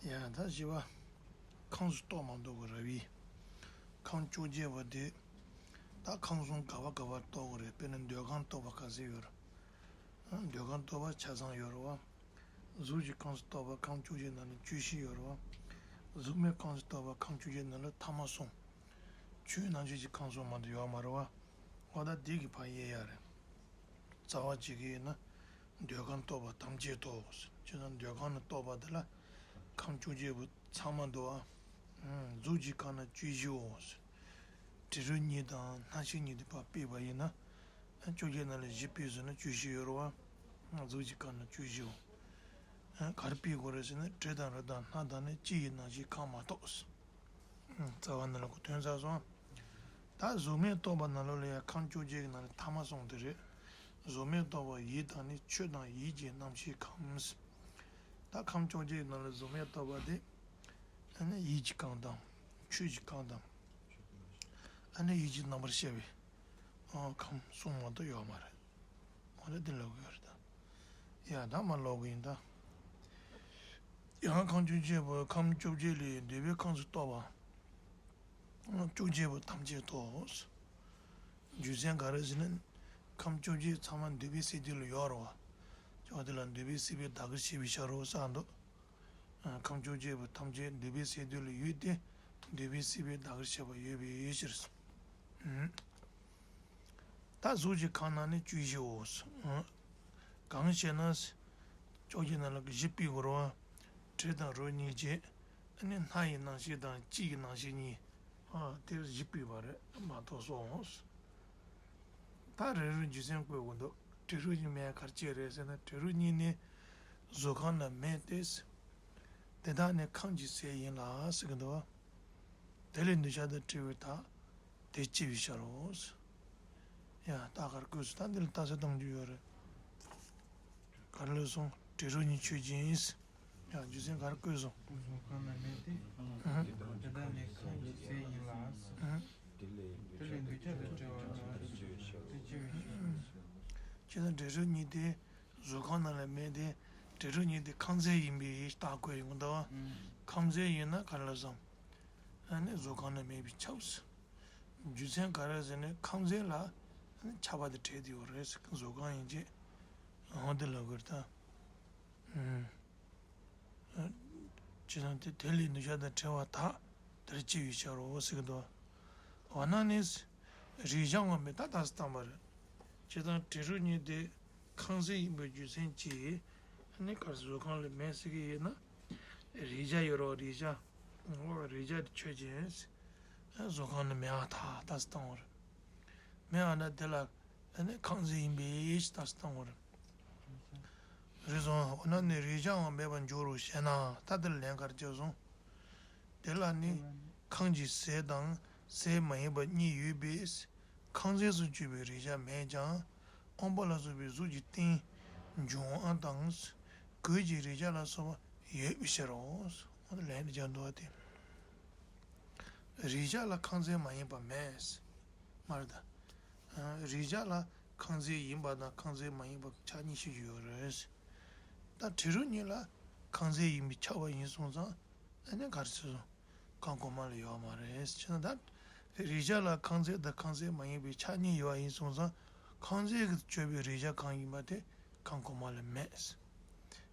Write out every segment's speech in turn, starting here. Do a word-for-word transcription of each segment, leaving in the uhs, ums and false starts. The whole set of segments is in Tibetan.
ཡང་ད་བཞི་པ། ཁམས་སུ་གཏོགས་མ་གཏོགས་ཀྱི་ར་བའི། ཁམས་བཅོ་བརྒྱད་པོ་དེ། ད་ཁམས་གསུམ་ག་བ་ག་བར་གཏོགས་ཀྱི་རེད། དཔེར་ན་འདོད་ཁམས་གཏོགས་པ་ག་ཚོད་ཡོད་རེད། འདོད་ཁམས་གཏོགས་པ་ཆ་ཚང་ཡོད་རེད་བ། གཟུགས་ཀྱི་ཁམས་སུ་གཏོགས་པ་ཁམས་བཅོ་བརྒྱད་ནང་ལ་བཅུ་བཞི་ཡོད་རེད་བ། གཟུགས་མེད་ཁམས་སུ་གཏོགས་པ་ཁམས་བཅོ་བརྒྱད་ནང་ལ་ཐ་མ་གསུམ། ཆོས་རྣམ་བཅད་ཀྱི་ཁམས་གསུམ་མ་གཏོགས་ཡོད་མ་རེད་བ། འོ་ད་འདི་གི་ཕར་དབྱེ་ཡ་རེད། རྩ་བ་གཅིག་གིས་ཡིན་ན། འདོད་ཁམས་གཏོགས་པ་ཐམས་ཅད་དོ། ཅེས་དང་འདོད་ཁམས་ནི་གཏོགས་པ་དེ་ལ། ཁམས་བཅོ་བརྒྱད་པོ་ཚང་མ་འདུག་ཨ། གཟུགས་ཀྱི་ཁམས་ན་བཅུ་བཞིའོ། དྲི་རོ་གཉིས་དང་སྣ་ཤེས་གཉིས་དེ་ཕར་ཕུད་པ་ཡིན་ན། བཅོ་བརྒྱད་ནང་ལ་བཞི་ཕུད་ཟེར་ན་བཅུ་བཞི་ཡོད་རེད་བ། གཟུགས་ཀྱི་ཁམས་ན་བཅུ་བཞིའོ། ག་རེ་ཕུད་དགོས་རེད་ཟེར་ན་དྲི་དང་རོ་དང་སྣ་དང་ནི་ལྕེ་ཡི་རྣམ་ཤེས་ཁམས་མ་གཏོགས། རྩ་བ་ནི་ལ་གོ་དོན་ཚར་སོང་། ད་གཟུགས་མེད་རྟོགས་པ་ནང་ལོགས་ལ་ཡང་ཁམས་བཅོ་བརྒྱད་ཀྱི་ནང་ལ་ཐ་མ་གསུམ་དེ་རེད། གཟུགས་མེད་རྟོགས་པ་ཡིད་དང་ནི་ཆོས་དང་ཡིད་ཀྱི་རྣམ་ཤེས་ཁམས། ད་ཁམས་བཅོ་བརྒྱད་ཀྱི་ནང་ལ་གཟུགས་མེད་རྟོགས་པ་དེ། ཨ་ནི་ཡིད་ཀྱི་ཁམས་དང་། ཆོས་ཀྱི་ཁམས་དང་། ཨ་ནི་ཡིད་ཀྱི་རྣམ་པར་ཤེས་པའི། ཨ་ཁམས་གསུམ་མ་གཏོགས་ཡོད་མ་རེད། འོ་ན་འདི་ལབ་དགོས་རེད་ད། ཡ་ད་མ་ལབ་དགོས་ཡིན་ད། ཡང་ཁམས་བཅོ་བརྒྱད་པོ་ཁམས་བཅོ་བརྒྱད་ལས་འདོད་པའི་ཁམས་སུ་གཏོགས་པ། བཅོ་བརྒྱད་པོ་ཐམས་ཅད་དོ། རྒྱུ་མཚན་ག་རེ་ཟེར་ན། ཁམས་བཅོ་བརྒྱད་ཚང་མ་འདོད་པའི་སྲིད་དུས་ལ་ཡོད་རེད་བ། ཅོག་དེ་ལ་འདོད་པའི་སྲིད་པའི་བདག་གིར་བྱས་པའི་ཕྱིར་རོ་གསུངས་འདུག་ཁམས་བཅོ་བརྒྱད་པོ་ཐམས་ཅད་འདོད་པའི་སྲིད་དུས་ལ་ཡོད་དེ། འདོད་པའི་སྲིད་པའི་བདག་གིར་བྱས་པ་ཡོད་པའི་ཕྱིར། ད་གཟུགས་ཀྱི་ཁམས་ན་ནི་བཅུ་བཞིའོ། གང་ཞེ་ན། བཅོ་བརྒྱད་ནང་ལ་བཞི་ཕུད་དགོས་རེད་བ། དྲི་དང་རོ་གཉིས་བྱས། ཨ་ནི་སྣ་ཡི་རྣམ་ཤེས་དང་ལྕེ་ཡི་རྣམ་ཤེས་གཉིས། ཨ་དེ་བཞི་ཕུད་པ་རེད་མ་གཏོགས་སོ། ད་རེ་རེ་རྒྱུ་མཚན་བཀོད་དགོས་འདུག་དྲི་རོ་གཉིས་མེད་ག་རེ་བྱས་རེད་ཟེར་ན་དྲི་རོ་གཉིས་ནི། གཟུགས་ཁམས་ན་མེད་དེ། དེ་དག་ནི་ཁམས་ཀྱི་ཟས་ཡིན་ལ་ཟེར་གི་འདུག་དེ་ལས་འདོད་ཆགས་དང་བྲལ་བའི་མཐའ། དེ་ལྕི་བའི་ཕྱིར་རོ། ཡ་ད་ག་རེ་བཀོད་སོང་། ད་འདི་ལ་རྟགས་གསལ་གཏོང་རྒྱུ་ཡོད་རེད། ག་རེ་ལབ་སོང་། དྲི་རོ་གཉིས་ཆོས་ཅན། ཡ་རྒྱུ་མཚན་ག་རེ་བཀོད་སོང་། གཟུགས་ཁམས་ན་མེད་དེ། ཨ་དེ་དག་ནི་ཁམས་ཀྱི་ཟས་ཡིན་ལ། ཨ་དེ་ལས་འདོད་ཆགས་དང་བྲལ་བའི་མཐའ། དེ་ལྕི་བའི་ཕྱིར། བྱས་ཙང་དྲི་རོ་གཉིས་དེ། གཟུགས་ཁམས་ན་ལ་མེད་དེ། དྲི་རོ་གཉིས་དེ་ཁམས་ཟས་ཡིན་པའི་རྟགས་བཀོད་ཡོང་གི་འདུག་ཁམས་ཟས་ཡིན་ན་ག་རེ་ལབ་སོང་། ཨ་ནི་གཟུགས་ཁམས་ན་མེད་པས་ཁྱབ། རྒྱུ་མཚན་ག་རེ་ཟེར་ན་ཁམས་ཟས་ལ་ཁྱབ་པ་དང་བྲལ་དེ་ཡོད་རེད། གཟུགས་ཁམས་ཡིན་ཅེས། འོ་དེ་ལབ་དགོས་རེད་ད། ཨུམ། བྱས་ཙང་དེ་དེ་ལས་འདོད་ཆགས་དང་བྲལ་བའི་མཐའ། དེ་ལ་ལྕི་བའི་ཕྱིར་རོ་ཟེར་གི་འདུག་འོ་ན་ནི། རེག་བྱའང་མེད་ད་རྟགས་སུ་བཏང་བ་རེད། བྱས་ཙང་དྲི་རོ་གཉིས་དེ། ཁམས་ཟས་ཡིན་པའི་རྒྱུ་མཚན་གྱིས། ཨ་ནི་ག་རེ་གཟུགས་ཁམས་ལ་མེད་ཟེར་གི་ཡིན་ན། རེག་བྱ་ཡོད་རེད་བ་རེག་བྱ། འོ་རེག་བྱ་དེ་ཆོས་ཅན། གཟུགས་ཁམས་ནི་མེད་པའི་མཐའ་རྟགས་སུ་བཏང་བ་རེད། མེད་པ་ན་དེ་ལ། ཨ་ནི་ཁམས་ཟས་ཡིན་པའི་རྟགས་སུ་བཏང་བ་རེད། རེད་སོང་། འོ་ན་ནི་རེག་བྱའང་མེད་པར་འགྱུར་རོ་ཞེ་ན་ད་དེ་ལ་ལན་ག་རེ་བརྒྱབ་སོང་། དེ་ལ་ནི། ཁམས་ཀྱི་ཟས་དང་ཟས་མ་ཡིན་པ་གཉིས་ཡོད་པས། ཁམས་ཟས་སུ་གྱུར་པའི་རེག་བྱ་མེད་ཀྱང་། རྔོག་པ་ལ་སོགས་པའི་གཟུགས་ཀྱི་རྟེན་འབྱུང་བ་དང་། གོས་ཀྱི་རེག་བྱ་ལ་སོགས་པ་ཡོད་པའི་ཕྱིར་རོ། འོ་ན་ལན་དེ་རྒྱག་འདུག་བ་དེ། རེག་བྱ་ལ་ཁམས་ཟས་མ་ཡིན་པ་མེད། མ་རེད་ད། རེག་བྱ་ལ་ཁམས་ཟས་ཡིན་པ་དང་ཁམས་ཟས་མ་ཡིན་པ་ཆ་གཉིས་ཤེས་ཀྱི་ཡོད་རེད། ད་དྲི་རོ་གཉིས་ལ་ཁམས་ཟས་ཡིན་པས་ཁྱབ་པ་ཡིན་སོང་ཙང་། ཨ་ནི་ག་རེ་ཟེར་སོང་། ཁམས་གོང་མ་ལ་ཡོད་མ་རེད་ཟེར་ན་ད། རེག་བྱ་ལ་ཁམས་ཟས་དང་ཁམས་ཟས་མ་ཡིན་པའི་ཆ་གཉིས་ཡོད་པ་ཡིན་སོང་ཙང་། ཁམས་ཟས་ཀྱིས་གཅོད་པའི་རེག་བྱ་གང་ཡིན་པ་དེ་ཁམས་གོང་མ་ལ་མེད།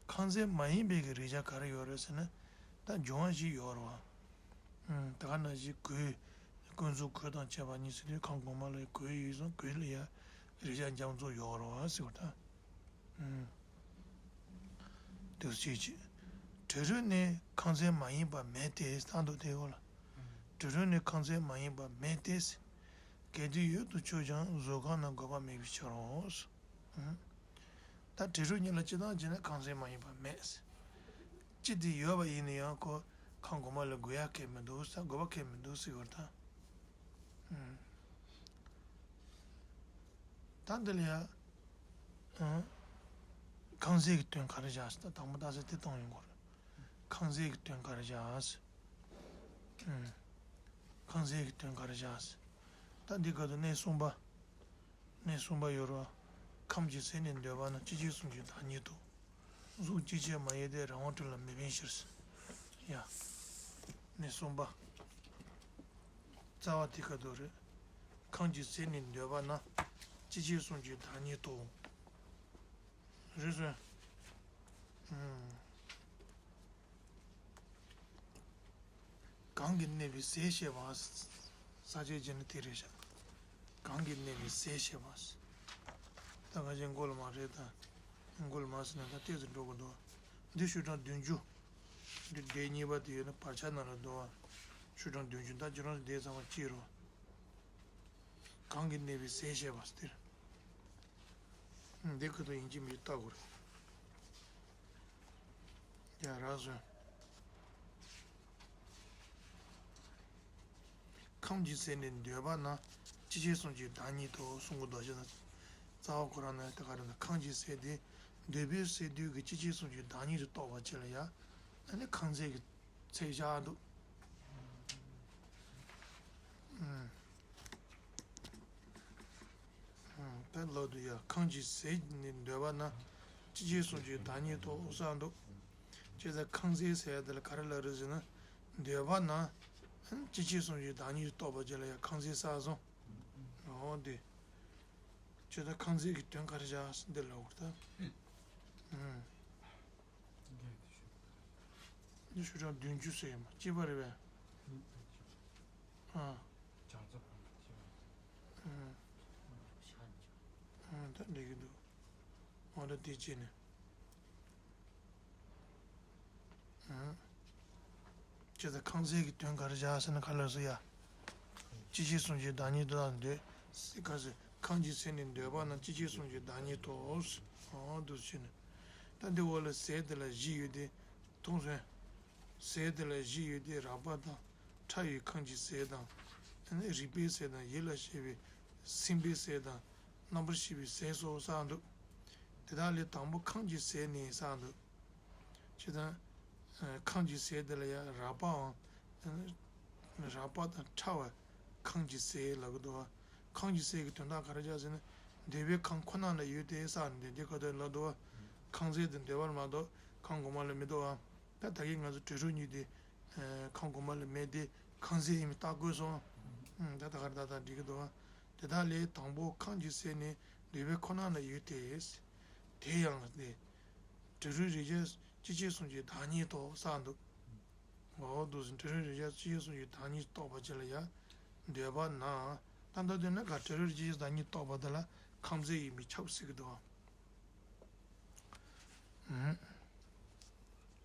ཁམས་ཟས་མ་ཡིན་པའི་གི་རེག་བྱ་ག་རེ་ཡོད་རེད་ཟེར་ན། ད་འབྱུང་བ་བཞི་ཡོད་རེད་བ། ཨུམ། ད་ག་ནང་བཞིན་གོས། ཀུན་རྫོབ་གོས་དང་བཅས་པ་གཉིས་ཟེར་དུས་ཁམས་གོང་མ་ལ་གོས་ཡོད་སོང་། གོས་ལ་ཡང་རེག་བྱ་རྒྱ་མཚོ་ཡོད་རེད་བ་ཟེར་བ་ད། ཨུམ། དེ་བྱས་ཀྱི། དྲི་རོ་ནི་ཁམས་ཟས་མ་ཡིན་པ་མེད་དེ་བསྟན་འདུག་དེའི་འོག་ལ། དྲི་རོ་ནི་ཁམས་ཟས་མ་ཡིན་པ་མེད་དེ། གལ་ཏེ་ཡོད་དུ་ཆུག་ཀྱང་གཟུགས་ཁམས་ན་དགོས་པ་མེད་པའི་ཕྱིར་རོ། ཨུམ། ད་དྲི་རོ་གཉིས་ལ་སྤྱིར་བཏང་བྱས་ན་ཁམས་ཟས་མ་ཡིན་པ་མེད། ཅི་སྟེ་ཡོད་པ་ཡིན་ན་ཡང་ཁོ་ཁམས་གོང་མ་ལ་དགོས་ཡ་གང་ཡང་མི་འདུག་ས། དགོས་པ་གང་ཡང་མི་འདུག་ཟེར་བ་དང་། ཨུམ། ད་འདི་ལ་ཡ། ཨུམ། ཁམས་ཟས་ཀྱི་དོན་ག་རེ་བཞག་ཟེར། ད་དང་པོ་རྟགས་གསལ་དེ་གཏོང་ཡོང་དགོས་རེད། ཁམས་ཟས་ཀྱི་དོན་ག་རེ་བཞག་ཟེར། ཨུམ། ཁམས་ཟས་ཀྱི་དོན་ག་རེ་བཞག་ཟེར། ད་འདི་ག་དུ་གནས་གསུམ་པ། གནས་གསུམ་པ་ཡོད་རེད་བ། ཁམས་ཀྱི་ཟས་ནི་འདོད་པ་ན། ཅི་བྱས་གསུངས་ཀྱི་བདག་ཉིད་དོ། གཟུགས་ཅི་བྱས་མ་ཡིན་ཏེ། རང་དབང་བྲལ་ལ་མི་ཕན་ཕྱིར། ཡ། ནས་གསུམ་པ། རྩ་བ་དེ་ག་དུ་རེད། ཁམས་ཀྱི་ཟས་ནི་འདོད་པ་ན། ཅི་བྱས་གསུམ་གྱི་བདག་ཉིད་དོ། རེད་སོང་། ཨུམ། གང་གིས་གནས་པའི་ཟས་བཤད་པ། ས་བཅད་བྱས་ན་དེ་རེད་ཤག་གང་གིས་གནས་པའི་ཟས་བཤད་པ། ད་ག་ཅན་མགོ་ལ་མ་རེད་ད། མགོ་ལ་མ་ཟེར་ན་ད་ཏོག་ཙམ་འགྲོ་གི་འདུག་འདི་ཤོག་གྲངས་བདུན་ཅུ། འདི་སྡེ་གཉིས་པ་དེ་ཡོད་ན་བར་ཆ་ནང་ལ་འདུག་བ། ཤོག་གྲངས་བདུན་ཅུ། ད་ཁྱེད་རང་ཚོ་སྡེ་ཚང་མ་གཅིག་རོ། གང་གིས་གནས་པའི་ཟས་བཤད་པ་ཟེར། འདི་ཁ་ཐུག་ཡིན་གཅིག་མིན་གཅིག་ལྟ་དགོས་རེད། ཡ་རག་སོང་། ཁམས་ཀྱི་ཟས་ནི་འདོད་པ་ན། ཅི་བྱས་གསུམ་གྱི་བདག་ཉིད་དོ་གསུང་གི་འདུག་ཅེ་ན། རྩ་བ་ཁོ་རང་ན་ད་ག་རེ་ན་ཁམས་ཀྱི་ཟས་དེ་འདོད་པའི་སས་བསྡུས་ཀྱི་ཅི་བྱས་གསུམ་གྱི་བདག་ཉིད་དུ་རྟོགས་པ་བྱས་ལ་ཡ། ཨ་ནི་ཁམས་ཟས་ཀྱི་ཚད་བཞག་འདུག་ཨུམ། ད་ལོག་ཏུ་ཡ་ཁམས་ཀྱི་ཟས་ནི་འདོད་པ་ན། ཅི་བྱས་གསུམ་གྱི་བདག་ཉིད་དོ་གསུངས་འདུག་ཅེས་ཟེར་ཁམས་ཟས་ཟེར་དེ་ལ་ག་རེ་ལབ་རེད་ཟེར་ན། འདོད་པ་ན། ཅི་བྱས་གསུམ་གྱི་བདག་ཉིད་རྟོགས་པ་བྱས་ལ་ཡ་ཁམས་ཟས་ཟེར་སོང་། འོ་དེ། ཅེས་ཟེར་ཁམས་ཟས་ཀྱི་དོན་ག་རེ་བྱ་འདི་ལབ་དགོས་ད། ཨུམ། འདི་ཤོག་གྲངས་བདུན་ཅུ་ཟེར་ཡོད་མ་གཅིག་པ་རེད་པས། ཨ། ཨ། ཨ། ད་འགྲིག་གི་འདུག་འོ་ད་འདི་བྱས་ནས། ཨ། ཅེས་ཟེར་ཁམས་ཟས་ཀྱི་དོན་ག་རེ་བྱ་ཟེར་ན་ག་ལབ་སོང་ཡ། ཅི་བྱས་གསུམ་གྱི་བདག་ཉིད་དུ་ལ་འདོད། ཟེར་ག་ཟེར་ཁམས་ཀྱི་ཟས་ནི་འདོད་པ་ན་ཅི་བྱས་གསུམ་གྱི་བདག་ཉིད་དོ། འོ་འདུག་བྱས་ནས། ད་འདི་འོག་ལ་ཟས་དེ་ལ་བཞི་ཡོད་དེ། མཐོང་སོང་། ཟས་དེ་ལ་བཞི་ཡོད་དེ་རགས་པ་དང་། ཕྲ་བའི་ཁམས་ཀྱི་ཟས་དང་། ཨ་ནི་རིག་པའི་ཟས་དང་ཡིད་ལ་བྱེད་པའི་སེམས་པའི་ཟས་དང་། རྣམ་པར་ཤེས་པའི་ཟས་སོགས་གསུངས་འདུག་དེ་དག་ལས་དང་པོ་ཁམས་ཀྱི་ཟས་ནི་གསུངས་འདུག་ཅེས་དང་། ཁམས་ཀྱི་ཟས་དེ་ལ་ཡང་རགས་པའམ། རགས་པ་དང་ཕྲ་བ་ཁམས་ཀྱི་ཟས་ལབ་ཀྱི་འདུག་ཁམས་ཀྱི་ཟས་ཀྱི་དོན་དག་ག་རེ་བྱ་ཟེར་ན། འདོད་པའི་ཁམས་ཁོ་ན་ལ་ཡོད་དེ་གསུངས་ནས་འདི་ག་དོན་ལབ་འདུག་ཁམས་ཟས་དེ་འདོད་པར་མ་གཏོགས་ཁམས་གོང་མ་ལ་མི་འདུག་ད་ད་གིན་ང་ཚོ་དྲི་རོ་གཉིས་དེ། ཁམས་གོང་མ་ལ་མེད་དེ་ཁམས་ཟས་ཡིན་མིན་བརྟག་དགོས་སོང་། ད་ད་ག་རེ་ད་ད་འགྲིག་གི་འདུག་དེ་དག་ལས་དང་པོ་ཁམས་ཀྱི་ཟས་ནི་འདོད་པའི་ཁོ་ན་ལ་ཡོད་དེ། དེ་ཡང་སྟེ། དྲི་རོ་རེག་བྱ་ཅི་བྱས་གསུམ་གྱི་བདག་ཉིད་དོ་གསུངས་འདུག་འོ་འདུག་སེ་དྲི་རོ་རེག་བྱ་ཅི་བྱས་གསུམ་གྱི་བདག་ཉིད་རྟོགས་པ་བྱས་ལ་ཡ། འདོད་པ་ན། ད་ལྟ་དེ་ན་ག་དྲི་རོ་རེག་བྱ་ཅི་བྱས་བདག་ཉིད་རྟོགས་པ་དེ་ལ་ཁམས་ཟས་ཡིན་པས་ཁྱབ་ཟེར་གྱི་འདུག་ཨུམ།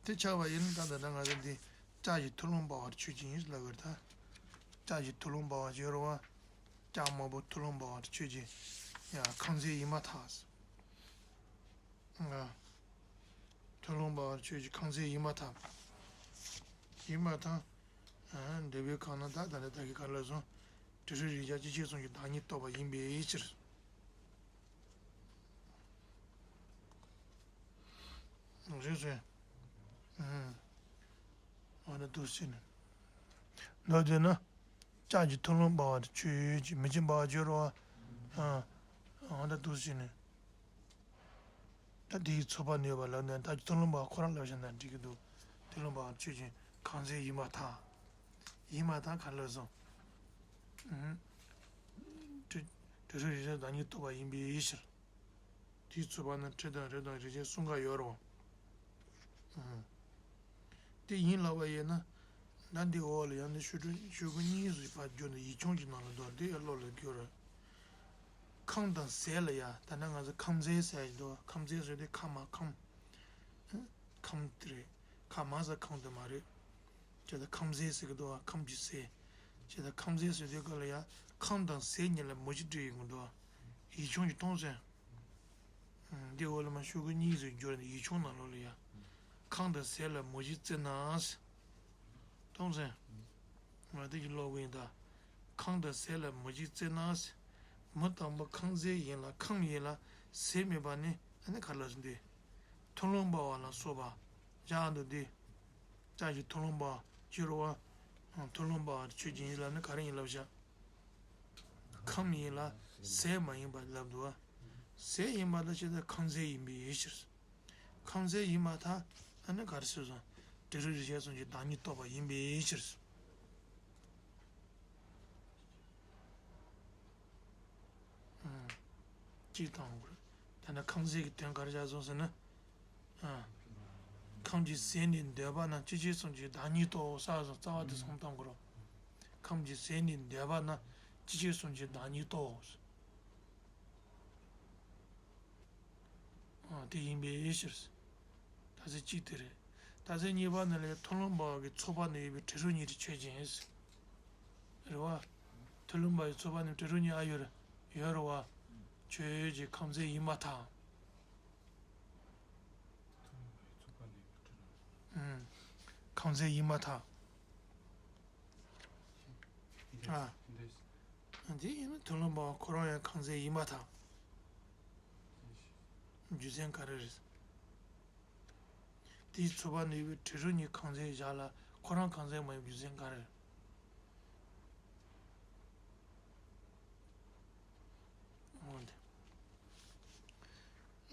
དེ་ཆགས་པ་ཡིན་ན་ད་ལྟ་ང་ཚོ་འདི་ལྕགས་ཀྱི་ཐུ་ལུང་འབར་བ་ཆོས་ཅན་ལབ་ཀྱི་རེད་ད། ལྕགས་ཀྱི་ཐུ་ལུང་འབར་བ་ཡོད་རེད་བ། ལྕགས་དམར་པོ་ཐུ་ལུང་འབར་བ་ཆོས་ཅན། ཡ་ཁམས་ཟས་ཡིན་པར་ཐལ། ཨ། ཐུ་ལུང་འབར་བ་ཆོས་ཅན་ཁམས་ཟས་ཡིན་པར་ཐལ། ཡིན་པར་ཐལ། ཨ། འདོད་པའི་ཁམས་ན་ད་ད་ལྟ་ད་གིན་ག་ལབ་སོང་། དྲི་རོ་རེག་བྱ་ཅི་བྱས་གསུམ་གྱི་བདག་ཉིད་རྟོགས་པ་ཡིན་པའི་ཕྱིར། རེད་སོང་། ཨུམ། འོ་ན་འདུག་སེ་ནི། མདོར་བསྡུས་ན། ལྕགས་ཀྱི་ཐུ་ལུང་འབར་བ་དེ་ཆོས་ཅན། མེ་ལྕེ་འབར་བ་བརྗོད་རོགས། ཨ། འོ་ན་འདུག་སེ་ནི། ད་དེའི་ཚོགས་པ་ནི་ཡོད་པ་ལབ་ནས་ད་ཀྱི་ཐུ་ལུང་འབར་བ་ཁོ་རང་ལབ་བཞག་ན་འགྲིག་གི་འདུག་ཐུ་ལུང་འབར་བ་ཆོས་ཅན་ཁམས་ཟས་ཡིན་པར་ཐལ། ཡིན་པར་ཐལ་ག་ལབ་སོང་། ཨུམ། དྲི་དྲི་རོ་རེག་བྱ་བདག་ཉིད་རྟོགས་པ་ཡིན་པའི་ཕྱིར། དེའི་ཚོགས་པ་ན་དྲི་དང་རོ་དང་རེག་བྱའི་གསུམ་ཀ་ཡོད་རེད་བ། ཨུམ། དེ་ཡིན་ལབ་པ་ཡིན་ན། ད་འདི་འོག་ལ་ཡང་འདི་ཤོག་གྲངས་ཤོག་གུ་གཉིས་སུ་ཕར་བསྒྱུར་ནས་ཡིག་ཆུང་གི་ནང་ལ་འདུག་འདི་ཡང་བློ་ལ་འགྱུར་རེད། ཁམས་དང་ཟས་ལ་ཡ་ད་ནི་ང་ཚོ་ཁམས་ཟས་ཟེར་གྱི་འདུག་ཁམས་ཟས་ཟེར་དུས་ཁ་མ་ཁམས། ཁམས་དེ་རེད། ཁ་མ་ཟེར་ཁམས་དེ་མ་རེད། ཅེས་དང་ཁམས་ཟས་ཟེར་གྱི་འདུག་བ། ཁམས་ཀྱི་ཟས། ཅེས་དང་ཁམས་ཟས་ཟེར་དུས་སྐབས་ལ་ཡང་ཁམས་དང་ཟས་གཉིས་ལ་མུ་བཞི་བྲིས་ཡོང་གི་འདུག་བ། ཡིག་ཆུང་གི་མཐོང་སོང་། འདི་འོག་ལ་མ་ཤོག་གུ་གཉིས་སུ་བསྒྱུར་ནས་ཡིག་ཆུང་ནང་ལོགས་ལ་ཡང་། ཁམས་དང་ཟས་ལ་མུ་བཞི་བརྩི་ན། མཐོང་སོང་། ང་འདི་གི་ཀློག་གི་ཡིན་ད། ཁམས་དང་ཟས་ལ་མུ་བཞི་བརྩི་ན། མུ་དང་པོ་ཁམས་ཟས་ཡིན་ལ་ཁམས་ཡིན་ལ་ཟས་མིན་པ་ནི་ཨ་ནི་ག་ལ་ཟེར་འདི། ཐུ་ལུང་འབར་བ་ལ་སོགས་པ་བཞག་འདུག་སྟེ། ལྕགས་ཀྱི་ཐུ་ལུང་འབར་བ་ཅི་རུ་བ། ཐུ་ལུང་འབར་བ་ཆོས་ཅན་ཡིན་ལབ་ན་ག་རེ་ཡིན་ལབ་བཞག་ཁམས་ཡིན་ལ་ཟས་མ་ཡིན་པ་ལབ་འདུག་བ། ཟས་ཡིན་པ་ལ་བྱས་ཙང་ཁམས་ཟས་ཡིན་པའི་ཕྱིར། ཁམས་ཟས་ཡིན་པར་ཐལ། ཨ་ནི་ག་རེ་ཟེར་སོང་། འབྲས་རུས་རིགས་ཤེས་གསུམ་གྱི་བདག་ཉིད་རྟོགས་པ་ཡིན་པའི་ཕྱིར། ཨང་། གཅིག་དང་དགུ། ད་ནི་ཁམས་ཟད་ཀྱི་དོན་ག་རེ་བཞག་སོང་ཟེར་ན། ཨང་། ཁམས་ཀྱི་ཟད་ནས་འདོད་པ་ན་སྐྱེ་མཆེད་གསུམ་གྱི་བདག་ཉིད་རྟོགས་ཟེར་སོང་། རྩ་བ་དེ་གསུམ་བཏང་དགོས་རེད། ཁམས་ཀྱི་ཟད་ནས་འདོད་པ་ན་སྐྱེ་མཆེད་གསུམ་གྱི་བདག་ཉིད་རྟོགས། ཨ། དེ་ཡིན་པའི་ཕྱིར། རྟགས་གཅིག་དེ་རེད། རྟགས་གཉིས་པ་ནི་ལས་མཐུན་ལམ་འབའ་བ་གི་ཚོགས་པ་ན་ཡོད་པའི་འབྲས་རུས་གཉིས་ཀྱི་ཆོས་ཅན། རེད་བ། མཐུན་ལམ་འབའ་བའི་ཚོགས་པ་ནི་འབྲས་རུས་གཉིས་ཨ་ཡོད་རེད། ཡོད་རེད་བ། ཆོས་ཅན། ཁམས་ཟད་ཡིན་པར་ཐལ། ཨུམ། ཁམས་ཟད་ཡིན་པར་ཐལ། ཨ། འདི་ཡིན་ན་མཐུན་ལམ་འབའ་བ་ཁོ་རང་ཡང་ཁམས་ཟད་ཡིན་པར་ཐལ། རྒྱུ་མཚན་ག་རེ་རེད། དེའི་ཚོགས་པ་ན་ཡོད་པའི་འབྲས་རུས་གཉིས་ཁམས་ཟད་བཞག་ལ་ཁོ་རང་ཁམས་ཟད་མ་ཡིན་རྒྱུ་མཚན་ག་རེ་རེད། འོ་དེ།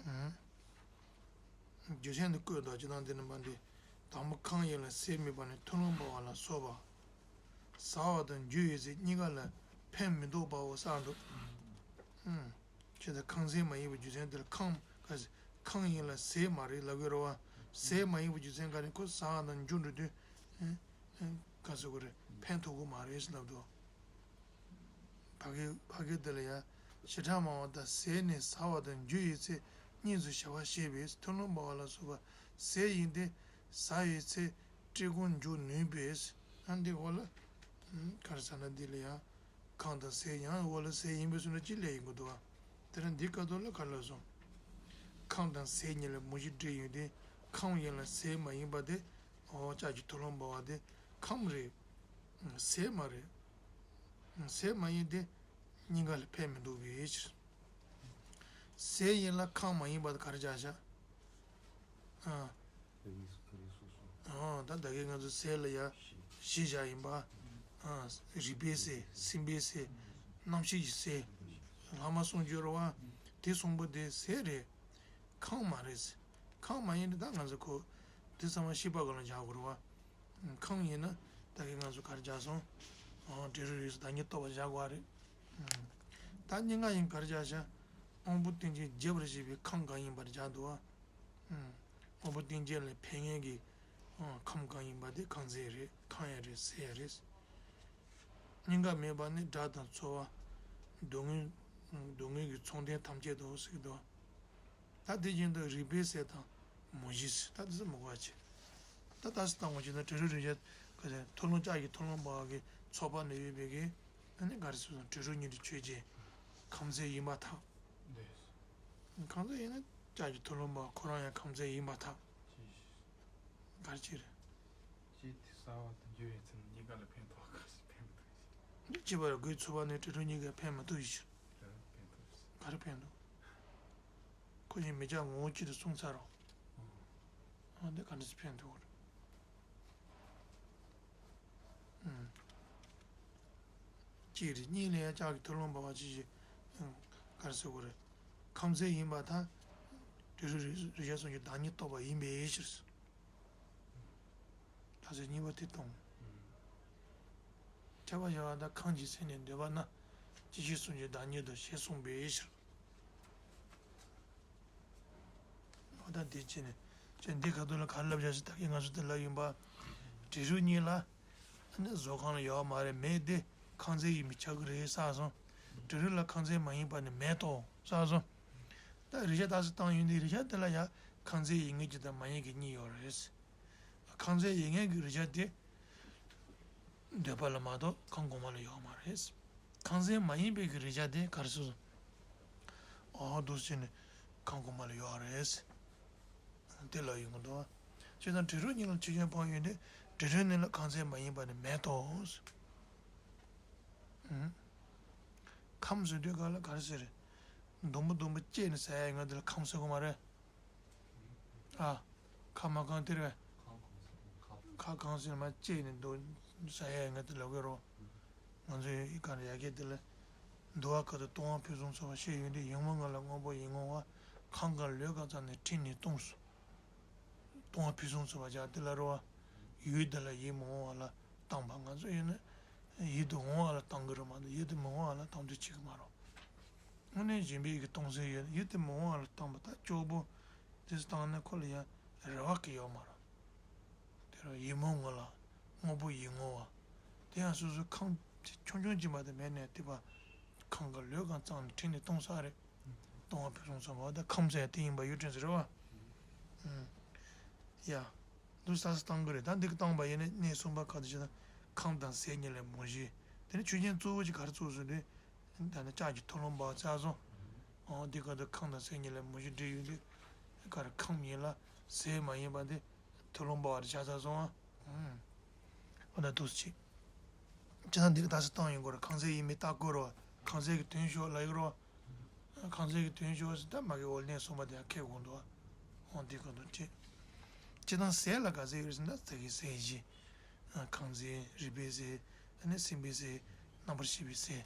ཨང་། རྒྱུ་མཚན་དེ་བཀོད་འདུག་སྤྱིར་བཏང་འདི་ནི་མ་འདི། དང་པོ་ཁམས་ཡིན་ལ་ཟས་མེད་པ་ནི་མཐུན་ལམ་འབའ་བ་ལ་སོགས་པ། ཟ་བ་དང་འགྱུར་བའི་ཚེ་གཉིས་ཀ་ལ་ཕན་མི་འདོགས་པའོ་ཟེར་འདུག་ཨང་། ཁྱེད་ཚོ་ཁམས་ཟད་མ་ཡིན་པའི་རྒྱུ་མཚན་དེ་ལ་ཁམས་ག་ཟེ། ཁམས་ཡིན་ལ་ཟས་མ་རེད་ལབ་ཀྱི་རེད་བ། ཟས་མ་ཡིན་པའི་རྒྱུ་མཚན་ག་ནས་ཁོ་ཟ་བ་དང་འགྱུར་འགྲོ་དུས། ཨེ། ཨེ། ག་ཟེར་དགོས་རེད། ཕན་ཐོགས་ཀྱི་མ་རེད་ལབ་འདུག་ཕ་གི་ཕ་གི་དེ་ལ་ཡ། བྱེ་བྲག་སྨྲ་བ་དང་ཟས་ནི་ཟ་བ་དང་འགྱུར་བའི་ཚེ་གཉིས་སུ་བྱ་བ་བཤད་པས་མཐུན་ལམ་འབའ་བ་ལ་སོགས་པ་ཟས་ཡིན་ཏེ། ཟ་བའི་ཚེ་བཀྲེས་སྐོམ་འཇུག་ནུས་པས། ཨ་འདི་འོ་ལ། ག་རེ་ཟ་ན་འདི་ལ་ཡ། ཁམས་དང་ཟས་ཡང་འོ་ལ་ཟས་ཡིན་པའི་སུ་ན་ཅི་ལས་ཡིན་དགོས་འདུག་བ། དེ་ན་འདི་ཀ་ཏོ་ལ་ག་ལ་སོང་། ཁམས་དང་ཟས་གཉིས་ལ་མུ་བཞི་འདྲེས་ཡོད་དེ། ཁམས་ཡིན་ལ་ཟས་མ་ཡིན་པ་དེ། འོ་ལྕགས་ཀྱི་མཐུན་ལམ་འབའ་བ་དེ་ཁམས་རེད། ཟས་མ་རེད། ཟས་མ་ཡིན་ཏེ། གཉིས་ཀ་ལ་ཕན་མི་འདོགས་པའི་ཕྱིར། ཟས་ཡིན་ལ་ཁམས་མ་ཡིན་པ་དེ་ག་རེ་བྱ་བྱ། ཨ། ཨ། ད་ད་གིན་ང་ཚོ་ཟས་ལ་ཡ་བཞི་བཞག་ཡིན་པ། ཨ། རིག་པའི་ཟས། སེམས་པའི་ཟས། རྣམ་ཤེས་ཀྱི་ཟས། ལྷག་མ་གསུམ་ཡོད་རེད་བ། དེ་གསུམ་པོ་དེ་ཟས་རེད། ཁམས་མ་རེད། ཁམས་མ་ཡིན་ཏེ་ད་ང་ཚོ་ཁོ། དེ་ཚང་མ་ཤེས་པ་ག་ལ་བཞག་དགོས་རེད་བ། ཁམས་ཡིན་ན་ད་གིན་ང་ཚོ་ག་རེ་བཞག་སོང་། འབྲས་རུས་རིགས་སུ་བདག་ཉིད་རྟོགས་པ་བཞག་དགོས་རེད། ད་གཉིས་ཀ་ཡིན་ག་རེ་བཞག་བཞག་དབང་པོ་རྟེན་ཅིང་འབྱེད་པར་བྱེད་པའི་ཁམས་གང་ཡིན་པར་བཞག་འདུག་བ། དབང་པོ་རྟེན་ཅིང་ལ་ཕན་ངེས་ཀྱི་ཁམས་གང་ཡིན་པ་དེ་ཁམས་ཟས་རེད། ཁམས་ཡང་རེད། ཟས་ཡང་རེད། གཉིས་ཀ་མེད་པ་ནི་དགྲ་དང་ཚོར་བ། སྡུག་བསྔལ། སྡུག་བསྔལ་གྱི་ཚོགས་ལྡན་ཐམས་ཅད་དོ་ཟེར་གྱི་འདུག་ད་དེ་བཞིན་དུ་རིག་པའི་ཟས་དང་མུ་བཞི་ཟེར། ད་དེ་ཚོ་མི་དགོས་པ་བྱེད། ད་ད་སི་བཏང་བ་བྱས་ན་འབྲས་རུས་རིགས་ཤེས་ག་ཚད་མཐུན་ལམ་ལྕགས་ཀྱི་མཐུན་ལམ་འབའ་བ་གི་ཚོགས་པ་ན་ཡོད་པའི་གི། ཨ་ནི་ག་རེ་ཟེར་སོང་། འབྲས་རུས་གཉིས་ཀྱི་ཆོས་ཅན། ཁམས་ཟད་ཡིན་པར་ཐལ། ཁམས་ཟད་ཡིན་ན་ལྕགས་ཀྱི་མཐུན་ལམ་འབའ་བ་ཁོ་རང་ཡང་ཁམས་ཟད་ཡིན་པར་ཐལ། ག་རེ་བྱེད་རེད། ཅེས་དེ་ཟ་བ་དང་འགྱུར་བའི་ཚེ་ན་གཉིས་ཀ་ལ་ཕན་ཐོགས་ག་ཞིག་ཕན་མི་ཐོགས་ཤིང་། འདི་ཅི་བར་དགོས་ཚུལ་བ་ནི་འབྲས་རུས་གཉིས་ཀ་ཕན་མི་ཐོགས་ཡིན་ཕྱིར། ག་རེ་ཕན་ཐོགས། ག་རེ་ཕན་ཐོགས། ཁོ་གཉིས་མི་རྒྱག་ངོ་བོ་གཅིག་ཏུ་གསུངས་ཚར་རོ། ཨ་འདི་ག་འདྲ་ཞིག་ཕན་ཐོགས་རེད། ཨུམ། གཅིག་རེད། གཉིས་ལ་ཡང་ལྕགས་ཀྱི་མཐུན་ལམ་འབའ་བ་ཅི་ཞིག་ཨུམ། ག་རེ་ཟེར་དགོས་རེད། ཁམས་ཟད་ཡིན་པར་ཐལ། འབྲས་རུས་རིགས་ཤེས་གསུམ་གྱི་བདག་ཉིད་རྟོགས་པ་ཡིན་པའི་ཕྱིར། རྟགས་གཉིས་པ་དེ་གཏོང་། ཨུམ། ཁྱད་པར་བྱ་བ་དང་ཁམས་ཀྱི་ཟད་ནས་འདོད་པ་ན། སྐྱེ་མཆེད་གསུམ་གྱི་བདག་ཉིད་དོ་ཞེས་གསུངས་པའི་ཕྱིར། འོ་ད་འདི་བྱས་ནས་ཁྱོད་འདི་ཁ་ཐུག་ལ་ག་རེ་ལབ་བཞག་ཞིག་ད་གིན་ང་ཚོ་དེ་ལབ་ཡིན་པ། འབྲས་རུས་གཉིས་ལ་ཨ་ནི་བཟོ་ཁང་ལ་ཡོད་མ་རེད། མེད་དེ་ཁམས་ཟད་ཡིན་མི་ཆགས་ཀྱི་རེད་ཟེར་སོང་། འབྲས་རུས་ལ་ཁམས་ཟད་མ་ཡིན་པ་ནི་མེད་དོ་ཟེར་སོང་། ད་རིགས་ཤེས་རྟགས་གསལ་བཏང་ཡོང་དུས་རིགས་ཤེས་དེ་ལ་ཡང་ཁམས་ཟད་ཡིན་ངེས་ཀྱི་དང་མ་ཡིན་གྱི་གཉིས་ཡོད་རེད། ཁམས་ཟད་ཡིན་ངེས་ཀྱི་རིགས་ཤེས་དེ། འདོད་པ་ལ་མ་གཏོགས་ཁམས་གོང་མ་ལ་ཡོད་མ་རེད། ཁམས་ཟད་མ་ཡིན་པའི་གི་རིགས་ཤེས་དེ་ག་རེ་ཟེར་སོང་། འོ་འདུག་སེ་བྱས་ནས་ཁམས་གོང་མ་ལ་ཡོད་རེད། དེ་ལ་ཡོང་གི་འདུག་བ། བྱས་ཙང་འབྲས་རུས་གཉིས་ལ་ཆོས་ཅན་སྤངས་ཡོད་དེ། འབྲས་རུས་གཉིས་ལ་ཁམས་ཟད་མ་ཡིན་པ་ནི་མེད་དོ། ཨུམ། ཁམས་ཟེར་དུས་ག་ལ་ག་རེ་ཟེར། ཟླུམ་པོ་ཟླུམ་པོ་བཅད་ནས་ཟ་ཡ་ཡོད་ང་དེ་ལ་ཁམས་ཟེར་གི་མ་རེད། ཨ། ཁ་མ་གང་དེ་རེད། ཁ་གང་ཟེར་མ་བཅད་ནས་འདུག་ཟ་ཡ་ཡོད་ང་དེ་ལབ་གི་རོ། ང་ཚོའི་ག་རེ་ཡ་གི་དེ་ལ། འདུལ་བ་ཁ་ཐུག་ལྟུང་བ་ཕུན་སུམ་ཚོགས་པ་བཤད་ཡོང་དུས་ཡུམ་ལྔ་ལ་དངོས་པོ་ཡིད་ངོ་བ། ཁམས་དགའ་ལུས་དགའ་ཙམ་ནས་ཁྲིད་ནས་ལྟུང་སོང་། ལྟུང་བ་ཕུན་སུམ་ཚོགས་པ་བྱ་དེ་ལ་རོ། ཡུལ་འདི་ལ་ཡིད་མི་འོང་བ་ལ་བཏང་པ། ང་ཚོ་ཡིན་ན་ཡིད་དུ་འོང་བ་ལ་བཏང་གི་རེད་མ་གཏོགས་ཡིད་དུ་མི་འོང་བ་ལ་བཏང་འདོད་བྱེད་ཀྱི་མ་རེད། དངོས་གནས་གཞན་པའི་ཡིད་ཀྱིས་གཏོང་སའི་ཡུལ་ཡིད་དུ་མི་འོང་བ་ལ་བཏང་པ་ད་སྐྱོ་པོ་དེ་བཏང་ན་ཁོ་ལ་ཡང་རེ་བ་གི་ཡོད་མ་རེད། དེ་རུ་ཡིད་མི་འོང་ལ་དངོས་པོ་ཡིད་འོང་བ། དེ་ཡང་སོ་སོའི་ཁམས་ཆུང་ཆུང་ཅིག་མ་གཏོགས་མེད་ནས་དེ་པ་ཁམས་ཀྱི་ལུས་གང་གཙང་ནས་དྲིས་ནས་གཏོང་ས་རེད། གཏོང་བ་ཕུན་སུམ་ཚོགས་པ་ད་ཁམས་ཟེར་དེ་ཡིན་པ་ཡུལ་དྲན་ཟེར་བ། ཡ། འདུག་ས་ས་བཏང་གི་རེད། ད་འདི་གི་བཏང་པ་ཡིན་ན་གནས་གསུམ་པ་ག་དུ་ཞེ་ན་ཁམས་དང་ཟས་གཉིས་ལས་མུ་བཞི། དེ་ནི་ཆོས་ཅན་གཙོ་བོ་ཅིག་ག་རེ་གཙོ་བོ་ཟེར་དུས། ད་ནི་ལྕགས་ཀྱི་ཐུབ་རླུང་འབར་བ་རྩ་གསུམ། འོ་འདི་ག་དུ་ཁམས་དང་ཟས་གཉིས་ལས་མུ་བཞི་འདྲེས་ཡོད་དུས། ག་རེ་ཁམས་ཡིན་ལ་ཟས་མ་ཡིན་པ་འདི་ཐུབ་རླུང་འབར་བ་རེད་ཤག་རྩ་གསུམ། ཨ། འོ་ན་འདུག་སེ་བྱེད། ཅི་ད་འདི་གི་ད་ས་བཏང་ཡོང་གི་རེད། ཁམས་ཟས་ཡིན་མིན་བརྟག་དགོས་རེད་བ། ཁམས་ཟས་ཀྱི་དོན་ཞུ་བ་ལ་ཡོད་རེད་བ། ཁམས་ཟས་ཀྱི་དོན་ཞུ་བ་ཟེར་ད་མ་གི་འོ་གནས་གསུམ་པ་དེ་ཡང་ཁེགས་དགོས་འདུག་བ། འོ་འདི་ག་དུ་བྱེད། སྤྱིར་བཏང་ཟས་ལ་ག་ཟས་ཡོད་ཟེར་ན་ད་གི་ཟས་བཞི། ཨ། ཁམས་ཟས། རུས་པའི་ཟས། ཨ་ནི་སྲིན་པོའི་ཟས། རྣམ་པར་ཤེས་པའི་ཟས།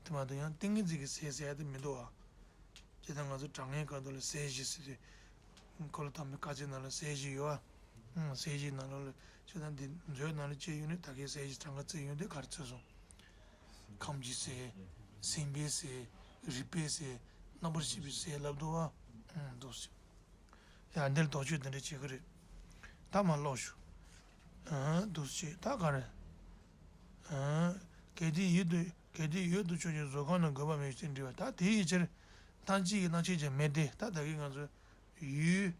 དེ་མ་གཏོགས་ཡང་ཏིང་ངེ་འཛིན་གྱི་ཟས་ཟེར་ཡ་དེ་མི་འདུག་བ། སྤྱིར་བཏང་ང་ཚོ་དྲང་ངེས་སྐབས་དུ་ལ་ཟས་བཞི་ཟེར་དུས། འཁོར་ལོ་ཐ་མའི་བཀའ་སྩལ་ནང་ལ་ཟས་བཞི་ཡོད་བ། ཨང་། ཟས་བཞི་ནང་ལོགས་ལ་སྤྱིར་བཏང་འདི་མཛོད་ནང་ལ་བཅས་ཡོད་ནི་ད་གའི་ཟས་བཞི་གྲངས་ཀ་བརྩི་ཡོད་དེ་ག་རེ་བརྩི་སོང་། ཁམས་ཀྱི་ཟས། སྲིན་པོའི་ཟས། རུས་པའི་ཟས། རྣམ་པར་ཤེས་པའི་ཟས་ལབ་འདུག་བ། ཨང་། འདུག་སེ། ཡང་འདིར་དོགས་གཅོད་དེ་འདྲ་བྱེད་ཀྱི་རེད། ད་མར་ཀློག་ཞུ། ཨ། འདུག་སེ་ད་ག་རེ། ཨ། གལ་ཏེ་ཡུལ་དུ་གལ་ཏེ་ཡུལ་དུ་ཆོས་ཅན་གཟུགས་ཁམས་ན་དགོས་པ་མེད་ཅེས་འདྲི་བ་ད་དེའི་ཕྱིར། སྣང་མཆེད་ཀྱི་སྣང་མཆེད་ཀྱང་མེད་དེ། ད་ད་གིན་ང་ཚོ་ཡུལ།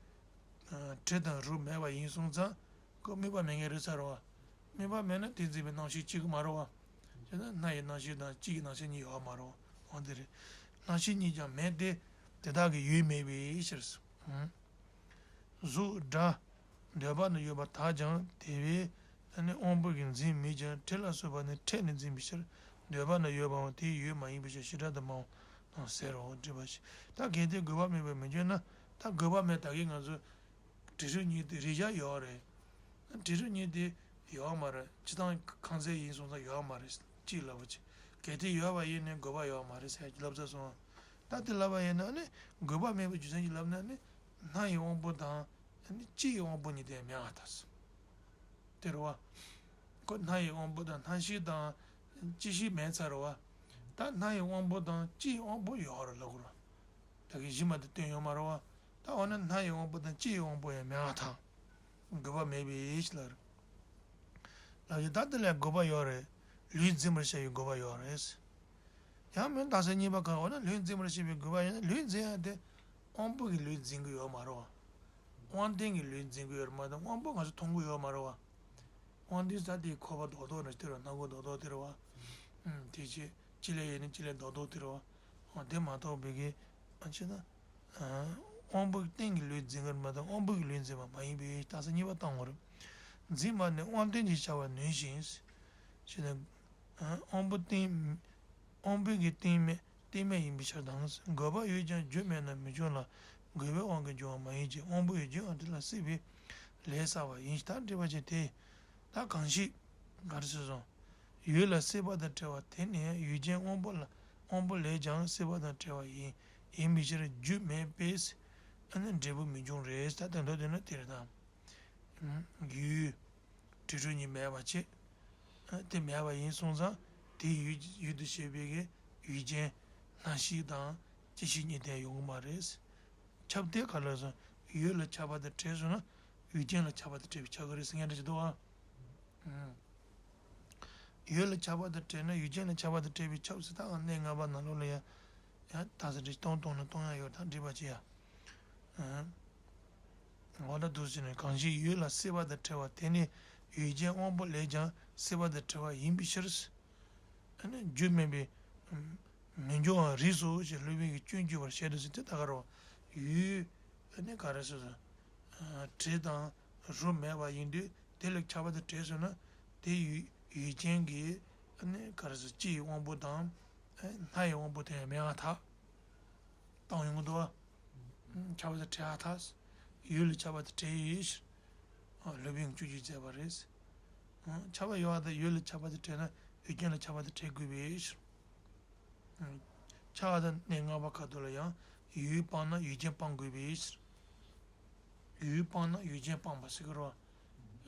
ཨ། དྲི་དང་རོ་མེད་པ་ཡིན་སོང་ཙང་ཁོ་དམིགས་པ་མེད་མཁན་རེད་ས་རེད་བ། དམིགས་པ་མེད་ན་དེ་འཛིན་པའི་རྣམ་ཤེས་གཅིག་གི་མ་རེད་བ། བྱས་ན་སྣ་ཡི་རྣམ་ཤེས་དང་ལྕེ་ཡི་རྣམ་ཤེས་གཉིས་ཡོད་མ་རེད་བ། འོ་དེ་རེད། རྣམ་ཤེས་གཉིས་ཀྱང་མེད་དེ། དེ་དག་གི་ཡུལ་མེད་པའི་ཕྱིར། ཨང་། གཟུགས་སྒྲ། འདོད་པ་ན་ཡོད་པ་དག་ཀྱང་དེ་བས་ནི་དབང་པོ་གིས་འཛིན་མེད་ཀྱང་དྲི་ལ་སོགས་པ་ནི་ཕྲད་ནས་འཛིན་པའི་ཕྱིར། འདོད་པ་ན་ཡོད་པའང་དེའི་ཡུལ་མ་ཡིན་པའི་ཕྱིར། བྱེ་བྲག་ཏུ་སྨྲ་བ་དང་ཟེར་རོ། འགྲེལ་པ་ཞིག་ད་གལ་ཏེ་དགོས་པ་མེད་པར་མི་འགྱུར་ན། ད་དགོས་པ་མེད་ད་གིན་ང་ཚོ་དྲི་རོ་གཉིས་དེ་རེག་བྱ་ཡོད་རེད། དྲི་རོ་གཉིས་དེ་ཡོད་མ་རེད། སྤྱིར་བཏང་ཁམས་ཟས་ཡིན་སོང་ཙང་ཡོད་མ་རེད། གཅིག་ལབ་པ་ཅིག་གལ་ཏེ་ཡོད་པ་ཡིན་ན་དགོས་པ་ཡོད་མ་རེད་ཟེར་གྱི་ལབ་ས་སོང་། ད་དེ་ལབ་པ་ཡིན་ན་ནི་དགོས་པ་མེད་པའི་རྒྱུ་མཚན་གྱིས་ལབ་ན་ནི། སྣ་ཡི་དབང་པོ་དང་། ནི་ལྕེ་ཡི་དབང་པོ་གཉིས་དེ་མེད་པར་ཐལ། དེ་རེད་བ། ཁོ་སྣ་ཡི་དབང་པོ་དང་སྣང་ཤེས་དང་ལྕེ་ཤེས་མེད་ཚར་རེད་བ། ད་སྣ་ཡི་དབང་པོ་དང་ལྕེ་ཡི་དབང་པོ་ཡོད་རེད་ལབ་དགོས་རེད། ད་གིན་གཞི་མ་དེ་བཏོན་ཡོད་མ་རེད་བ། ད་འོ་ན་སྣ་ཡི་དབང་པོ་དང་ལྕེ་ཡི་དབང་པོ་ཡང་མེད་པར་ཐལ། དགོས་པ་མེད་པའི་ཕྱིར་ལབ་རེད། ལབ་ཡོད། ད་དེ་ལ་དགོས་པ་ཡོད་རེད། ལུས་འཛིན་པར་བྱ་བའི་དགོས་པ་ཡོད་རེད། ཡང་མིན་ད་ས་གཉིས་པ་ག་འོ་ན་ལུས་འཛིན་པར་བྱ་བའི་དགོས་པ་ཡོད་ན་ལུས་འཛིན་ཡ་དེ། དབང་པོ་གིས་ལུས་འཛིན་གི་ཡོད་མ་རེད་བ། དབང་རྟེན་གྱིས་ལུས་འཛིན་གི་ཡོད་རེད་མ་གཏོགས་དབང་པོ་ང་ཚོ་མཐོང་གི་ཡོད་མ་རེད་བ། དབང་རྟེན་ཟེར་དེ་ཁོག་པ་རྡོག་རྡོག་ནི་དེ་རེད་བ། སྣ་སྒོ་རྡོག་རྡོག་དེ་རེད་བ། ཨུམ། དེ་ཅི་ཅི་ལས་ཡིན་ནི་ཅི་ལས་རྡོག་རྡོག་དེ་རེད་བ། འོ་དེ་མ་གཏོགས་པའི་གི་ཨ་ཅི་ན། ཨ། དབང་པོ་རྟེན་གྱིས་ལུས་འཛིན་གི་རེད་མ་གཏོགས་དབང་པོ་གིས་ལུས་འཛིན་པ་མ་ཡིན་པའི་ད་ས་གཉིས་པ་བཏང་བ་རེད། འཛིན་པ་ནི་དབང་རྟེན་གྱིས་བྱ་བར་ནུས་ཤིང་། ཞེས་ན། ཨ། དབང་པོ་རྟེན། དབང་པོའི་གི་རྟེན་མེད་རྟེན་མེད་ཡིན་པའི་ཕྱིར་དང་། དགོས་པ་ཡོད་ཀྱང་རྒྱུ་མེད་ན་མི་འབྱུང་ལ། དགོས་པའི་དབང་གིས་འབྱུང་བ་མ་ཡིན་གྱི། དབང་པོ་ཡོད་ཀྱང་དེ་ལ་སྲེད་པས་ལས་བསགས་པ་ཡིན། ད་འགྲེལ་པ་ཅན་དེ། ད་གང་ཞིག་ག་རེ་ཟེར་སོང་། ཡུལ་ལ་སྲེད་པ་དང་བྲལ་བ་དེ་ནི་ཡུལ་ཅན་དབང་པོ་ལ་དབང་པོ་ལས་ཀྱང་སྲེད་པ་དང་བྲལ་བ་ཡིན། ཡིན་པའི་ཕྱིར་རྒྱུ་མེད་པས་ཨ་ནི་འབྲས་བུ་མི་འབྱུང་རེད། ད་དེ་འདྲ་དེ་ན་དེ་རེད་དམ། ཡུལ། དྲི་རོ་གཉིས་མེད་པ་བྱེད། དེ་མེད་པ་ཡིན་སོང་ཙང་དེའི་ཡུལ་ཡུལ་དུ་བྱེད་པའི་གི་ཡུལ་ཅན་སྣང་ཤེས་དང་ལྕེ་ཤེས་གཉིས་དེ་ཡོང་གི་མ་རེད། ཁྱབ་སྟེ་ག་ལ་སོང་ཡུལ་ལ་ཁྱབ་པ་དང་བྲལ་སོང་ན་ཡུལ་ཅན་ལ་ཁྱབ་པ་དང་བྲལ་བའི་ཆགས་ཀྱི་རེད་ཟེར་མཁན་འདྲ་ཅིག་འདུག་ཨ། ཡུལ་ལ་ཁྱབ་པ་དང་བྲལ་ན་ཡུལ་ཅན་ལ་ཁྱབ་པ་དང་བྲལ་བའི་ཁྱབ་ཟེར་ད་ག་གནས་ལྔ་པ་ནང་ལོགས་ལ་ཡང་ཡང་ད་ས་འདྲི་སྟོང་སྟོང་ན་སྟོང་ཡང་ཡོད་ད་འགྲིག་པ་ཅི་ཡ། འོ་ད་འདུག་ཟེར་ནས་གང་ཞིག་ཡུལ་ལ་སྲེད་པ་དང་བྲལ་བ་དེ་ནི་ཡུལ་ཅན་དབང་པོ་ལས་ཀྱང་སྲེད་པ་དང་བྲལ་བ་ཡིན་པའི་ཕྱིར། ཨ་ནི་རྒྱུ་མེད་པའི་མི་འབྱུང་བ་རིགས་སོ་ཞེས་སློབ་དཔོན་གྱིས་སྐྱོན་བརྗོད་པར་བྱེད་དོ་ཟེར་དེ་ད་ག་རེ་བ། ཡུལ་ཨ་ནི་ག་རེ་ཟེར་སོང་། དྲི་དང་རོ་མེད་པ་ཡིན་དུས་དེ་ལ་ཁྱབ་པ་དང་བྲལ་སོང་ན་དེ་ཡུལ་ཡུལ་ཅན་གྱི་ཨ་ནི་ག་རེ་ཟེར་ལྕེ་ཡི་དབང་པོ་དང་སྣ་ཡི་དབང་པོ་དེ་ཡང་མེད་པར་ཐལ། བཏང་ཡོང་གི་འདུག་བ། ཁྱབ་པ་དང་བྲལ་བར་ཐལ། ཡུལ་ལ་ཁྱབ་པ་དང་བྲལ་ཡོད་ཕྱིར། སློབ་དཔོན་གྱིས་སྐྱོན་བརྗོད་མཛད་པ་རེད། ཁྱབ་པ་ཡོད་པ་དང་ཡུལ་ལ་ཁྱབ་པ་དང་བྲལ་ན་ཡུལ་ཅན་ལ་ཁྱབ་པ་དང་བྲལ་དགོས་པའི་ཕྱིར། ཁྱབ་པ་དང་གནས་ལྔ་པ་ཁ་ཐུག་ལ་ཡང་ཡུལ་སྤངས་ན་ཡུལ་ཅན་སྤང་དགོས་པའི་ཕྱིར། ཡུལ་སྤངས་ན་ཡུལ་ཅན་སྤངས་པ་ཟེར་གི་རེད་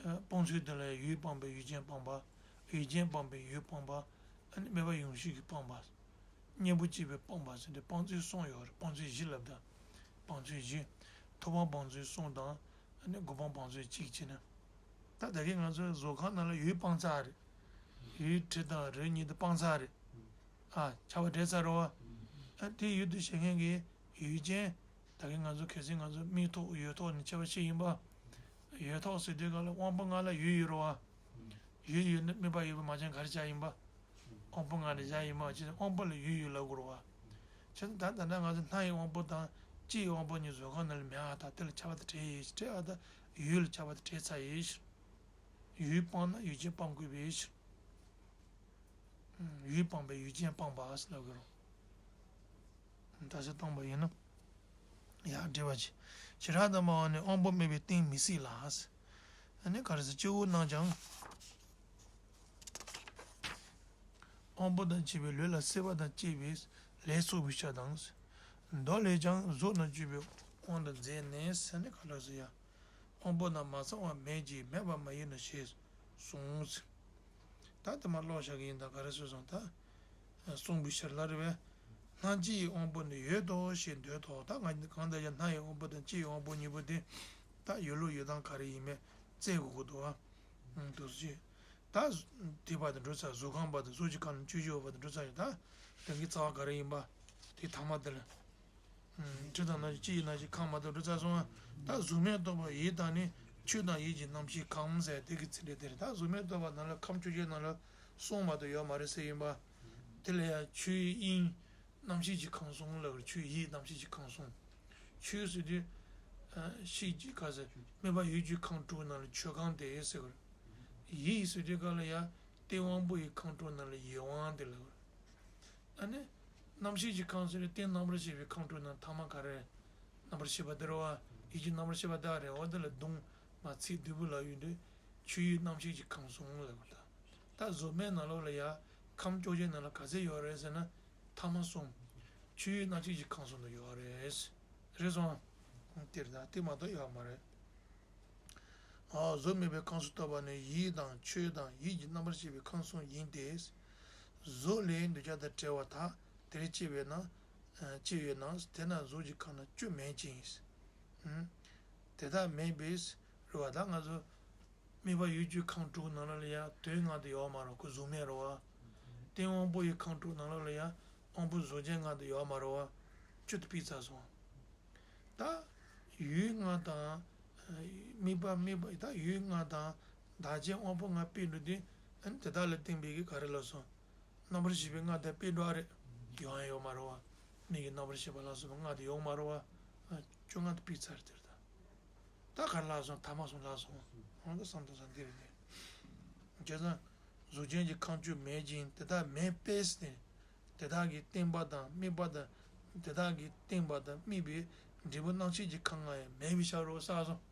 བ། སྤང་ཚུལ་དེ་ལ་ཡུལ་སྤངས་པའི་ཡུལ་ཅན་སྤངས་པ། ཡུལ་ཅན་སྤངས་པའི་ཡུལ་སྤངས་པ། ཨ་ནི་དམིགས་པ་ཡོངས་ཤེས་ཀྱིས་སྤངས་པ། གཉེན་པོ་སྐྱེས་པའི་སྤངས་པ་ཟེར་ཏེ་སྤང་ཚུལ་གསུམ་ཡོད་རེད། སྤང་ཚུལ་བཞི་ལབ་ད། སྤང་ཚུལ་བཞི། ཐོབ་དཔང་སྤང་ཚུལ་གསུམ་དང་། ཨ་ནི་སྒོམ་སྤང་སྤང་ཚུལ་གཅིག་བྱས་ན། ད་ད་གིན་ང་ཚོའི་གཟུགས་ཁང་ནང་ལ་ཡུལ་སྤངས་ཚར་རེད། ཡུལ་དྲི་དང་རོ་གཉིས་དེ་སྤངས་ཚར་རེད། ཨ་ཁྱབ་པ་བྲལ་ཚར་རེད་བ། ཨ་དེ་ཡུལ་དུ་བྱེད་མཁན་གྱི་ཡུལ་ཅན། ད་གིན་ང་ཚོ་གལ་སྲིད་ང་ཚོ་མིག་ཐོག་ཡོད་ཐོག་ནས་ཁྱབ་པ་ཤེས་ཡིན་པ། ཡོད་ཐོག་ཟེར་དུས་ག་ལ་དབང་པོ་ལྔ་ལ་ཡུལ་ཡོད་རེད་བ། ཡུལ་ཡོད་ན་དམིགས་པ་ཡོད་པ་མ་བྱན་ག་རེ་བྱ་ཡིན་པ། དབང་པོ་ལྔ་ནས་བྱ་ཡིན་པ་ཅི་དབང་པོ་ལ་ཡུལ་ཡོད་ལབ་དགོས་རེད་བ། བྱས་ཙང་ད་ད་ལྟ་ང་ཚོ་སྣང་བའི་དབང་པོ་དང་ལྕེའི་དབང་པོ་གཉིས་གཟུགས་ཁང་ནང་ལ་མེད་ཨ། ད་དེ་ལ་ཁྱབ་པ་དང་བྲལ་ཡོད་ཤག་བྲལ་ཨ། ད་ཡུལ་ལ་ཁྱབ་པ་དང་བྲལ་ཚར་ཡོད་ཤག་ཡུལ་སྤངས་ན་ཡུལ་ཅན་སྤང་དགོས་པའི་ཕྱིར། ཡུལ་སྤངས་པས་ཡུལ་ཅན་སྤངས་པ་ཟེར་ལབ་ཀྱི་རེད། ད་ཆ་བཏང་པ་ཡིན་ན། ཡར་འགྲེལ་བ་བྱེད། བྱེ་བྲག་ཏུ་སྨྲ་བ་ནི་དབང་པོ་དམིགས་པའི་རྟེན་མི་སྲིད་ལ། ཨ་ནི་ག་རེ་ཟེར་སྐྱེ་བོ་རྣམས་ཀྱང་། དབང་པོ་དང་བཅས་པའི་ལུས་ལ་སྲེད་པ་དང་བཅས་པའི་ལས་ཚོགས་པའི་ཕྱིར་དང་། མདོ་ལས་ཀྱང་གཟུགས་རྣམས་བཅས་པའི་དབང་དུ་མཛད་ནས་ཟེར་ནས་ག་ལ་ཟེར་ཡ། དབང་པོ་རྣམས་མ་ཚང་བ་མེད་ཀྱི་མེད་པ་མ་ཡིན་ནོ་ཞེས་གསུངས། ད་དེ་མ་ཀློག་བཞག་གི་ཡིན་ད་ག་རེ་ཟེར་སོང་ད། གསུངས་པའི་ཕྱིར་ལ་རེད་པས། སྣང་མཆེད་ཀྱི་དབང་པོ་ནི་ཡོད་དོ་ཞེས་འདོད་དོ། ད་ང་གང་ལྟར་ཡང་སྣང་བའི་དབང་པོ་དང་ལྕེ་ཡི་དབང་པོ་གཉིས་པོ་དེ། ད་ཡོད་ལུགས་ཡོད་སྟངས་ག་རེ་ཡིན་མིན་བཙལ་དགོས་ཀྱི་འདུག་ཨ། འདུག་ཅེས། ད་དེ་བར་དུ་འགྲོ་ཚར། གཟུགས་ཁང་བར་དུ་གཟུགས་ཀྱི་ཁམས་བཅུ་བཞི་པོ་བར་དུ་འགྲོ་ཚར་ཡོད་ད། དེང་གི་རྩ་བ་ག་རེ་ཡིན་པ། དེ་ཐ་མ་དེ་ལ། ཆོས་དང་རྣམ་ཤེས་ཀྱི་རྣམ་ཤེས་ཁམས་མ་གཏོགས་འགྲོ་ཚར་སོང་ང་། ད་གཟུགས་མེད་རྟོགས་པ་ཡི་དྭགས་ནི་ཆོས་དང་ཡིད་ཀྱི་རྣམ་ཤེས་ཁམས་ཟེར་དེ་གི་ཚིག་འགྲེལ་དེ་རེད། ད་གཟུགས་མེད་རྟོགས་པ་ནང་ལ་ཁམས་བཅོ་བརྒྱད་ནང་ལ་གསུམ་མ་གཏོགས་ཡོད་མ་རེད་ཟེར་ཡིན་པ། དེ་ལ་ཡང་ཆོས་དབྱིངས་རྣམ་ཤེས་ཀྱི་ཁམས་གསུམ་ལབ་ཀྱི་རེད། ཆོས་ཡིད་རྣམ་ཤེས་ཀྱི་ཁམས་གསུམ། ཆོས་ཟེར་དུས། ཤེས་ཀྱི་ག་ཟེར་དམིགས་པ་ཡུལ་གྱི་ཁམས་དྲུག་ནང་ལ་ཆོས་ཁམས་དེ་ཟེར་གྱི་རེད། ཡིད་ཟེར་དུས་ག་ལ་ཡང་རྟེན་དབང་པོ་ཡི་ཁམས་དྲུག་ནང་ལ་ཡིད་དབང་དེ་ལབ་ཀྱི་རེད། ཨ་ནི། རྣམ་ཤེས་ཀྱི་ཁམས་ཟེར་ནས་རྟེན་རྣམ་པར་ཤེས་པའི་ཁམས་དྲུག་ནང་ཐ་མ་ག་རེ། རྣམ་པར་ཤེས་པ་དེ་རེད་བ། ཡིད་ཀྱི་རྣམ་པར་ཤེས་པ་དེ་རེད་བ། དེ་ལ་གདུང་མ་ཚིག་བསྡུས་པ་ལབ་ཡོང་དུས་ཆོས་ཡིད་རྣམ་ཤེས་ཀྱི་ཁམས་གསུམ་ལབ་དགོས་ད། ད་གཟུགས་མེད་ནང་ལོགས་ལ་ཡ་ཁམས་བཅོ་བརྒྱད་ནང་ལ་ག་ཚད་ཡོད་རེད་ཟེར་ན། ཐ་མ་གསུམ། ཆོས་ཡིད་རྣམ་ཤེས་ཀྱི་ཁམས་གསུམ་དུ་ཡོད་རེད། རེད་སོང་། དེ་རེད་ད་དེ་མ་གཏོགས་ཡོད་མ་རེད། ཨོ་གཟུགས་མེད་པའི་ཁམས་སུ་གཏོགས་པ་ནི་ཡིད་དང་ཆོས་དང་ཡིད་ཀྱི་རྣམ་པར་ཤེས་པའི་ཁམས་གསུམ་ཡིན་ཏེ། གཟུགས་ལས་འདོད་ཆགས་དང་བྲལ་བ་དག་དེར་སྐྱེ་བས་ན། སྐྱེ་བས་ན་དེ་ན་གཟུགས་ཀྱི་ཁམས་རྣམས་བཅུ་མེད་ཅིང་། དེ་དག་མེད་པས་རེད་བ། ད་ང་ཚོ་དམིགས་པ་ཡུལ་གྱི་ཁམས་དྲུག་ནང་ལ་ཡང་དོན་ལྔ་དེ་ཡོད་མ་རེད། ཁོ་གཟུགས་མེད་རེད་བ། རྟེན་དབང་པོ་ཡི་ཁམས་དྲུག་ནང་ལ་ཡང་དབང་པོ་གཟུགས་ཅན་ལྔ་དེ་ཡོད་མ་རེད་བ། བཅུ་དེ་ཕུད་ཚར་སོང་། ད་ཡུལ་ལྔ་དང་། དམིགས་པ་དམིགས་པ་ད་ཡུལ་ལྔ་དང་བདག་ཅན་དབང་པོ་ལྔ་ཕུད་འགྲོ་དུས། ཨ་ནི་དེ་དག་ལ་བརྟེན་པའི་གི་ག་རེ་ལབ་སོང་། རྣམ་པར་ཤེས་པའི་ལྔ་དེ་ཕུད་འགྲོ་ཨ་རེད། ཡོང་ཡ་ཡོད་མ་རེད་བ། མིག་གི་རྣམ་པར་ཤེས་པ་ལ་སོགས་པ་ལྔ་དེ་ཡོང་མ་རེད་བ། ཨ་བཅོ་ལྔ་དེ་ཕུད་ཚར་དེར་ད། ད་ག་རེ་ལབ་སོང་། ཐ་མ་གསུམ་ལབ་སོང་། འོ་ད་བསམ་ཐུབ་ས་འདི་རེད་དེ། བྱས་ཙང་། གཟུགས་ཅན་གྱི་ཁམས་བཅུ་མེད་ཅིང་དེ་དག་མེད་པས་ཏེ། དེ་དག་གི་བརྟེན་པ་དང་དམིགས་པ་དང་། དེ་དག་གི་བརྟེན་པ་དང་དམིགས་པའི་འབྲས་བུ་རྣམ་ཤེས་ཀྱི་ཁམས་ལྔ་ཡང་མེད་པའི་ཕྱིར་རོ་ཟེར་སོང་།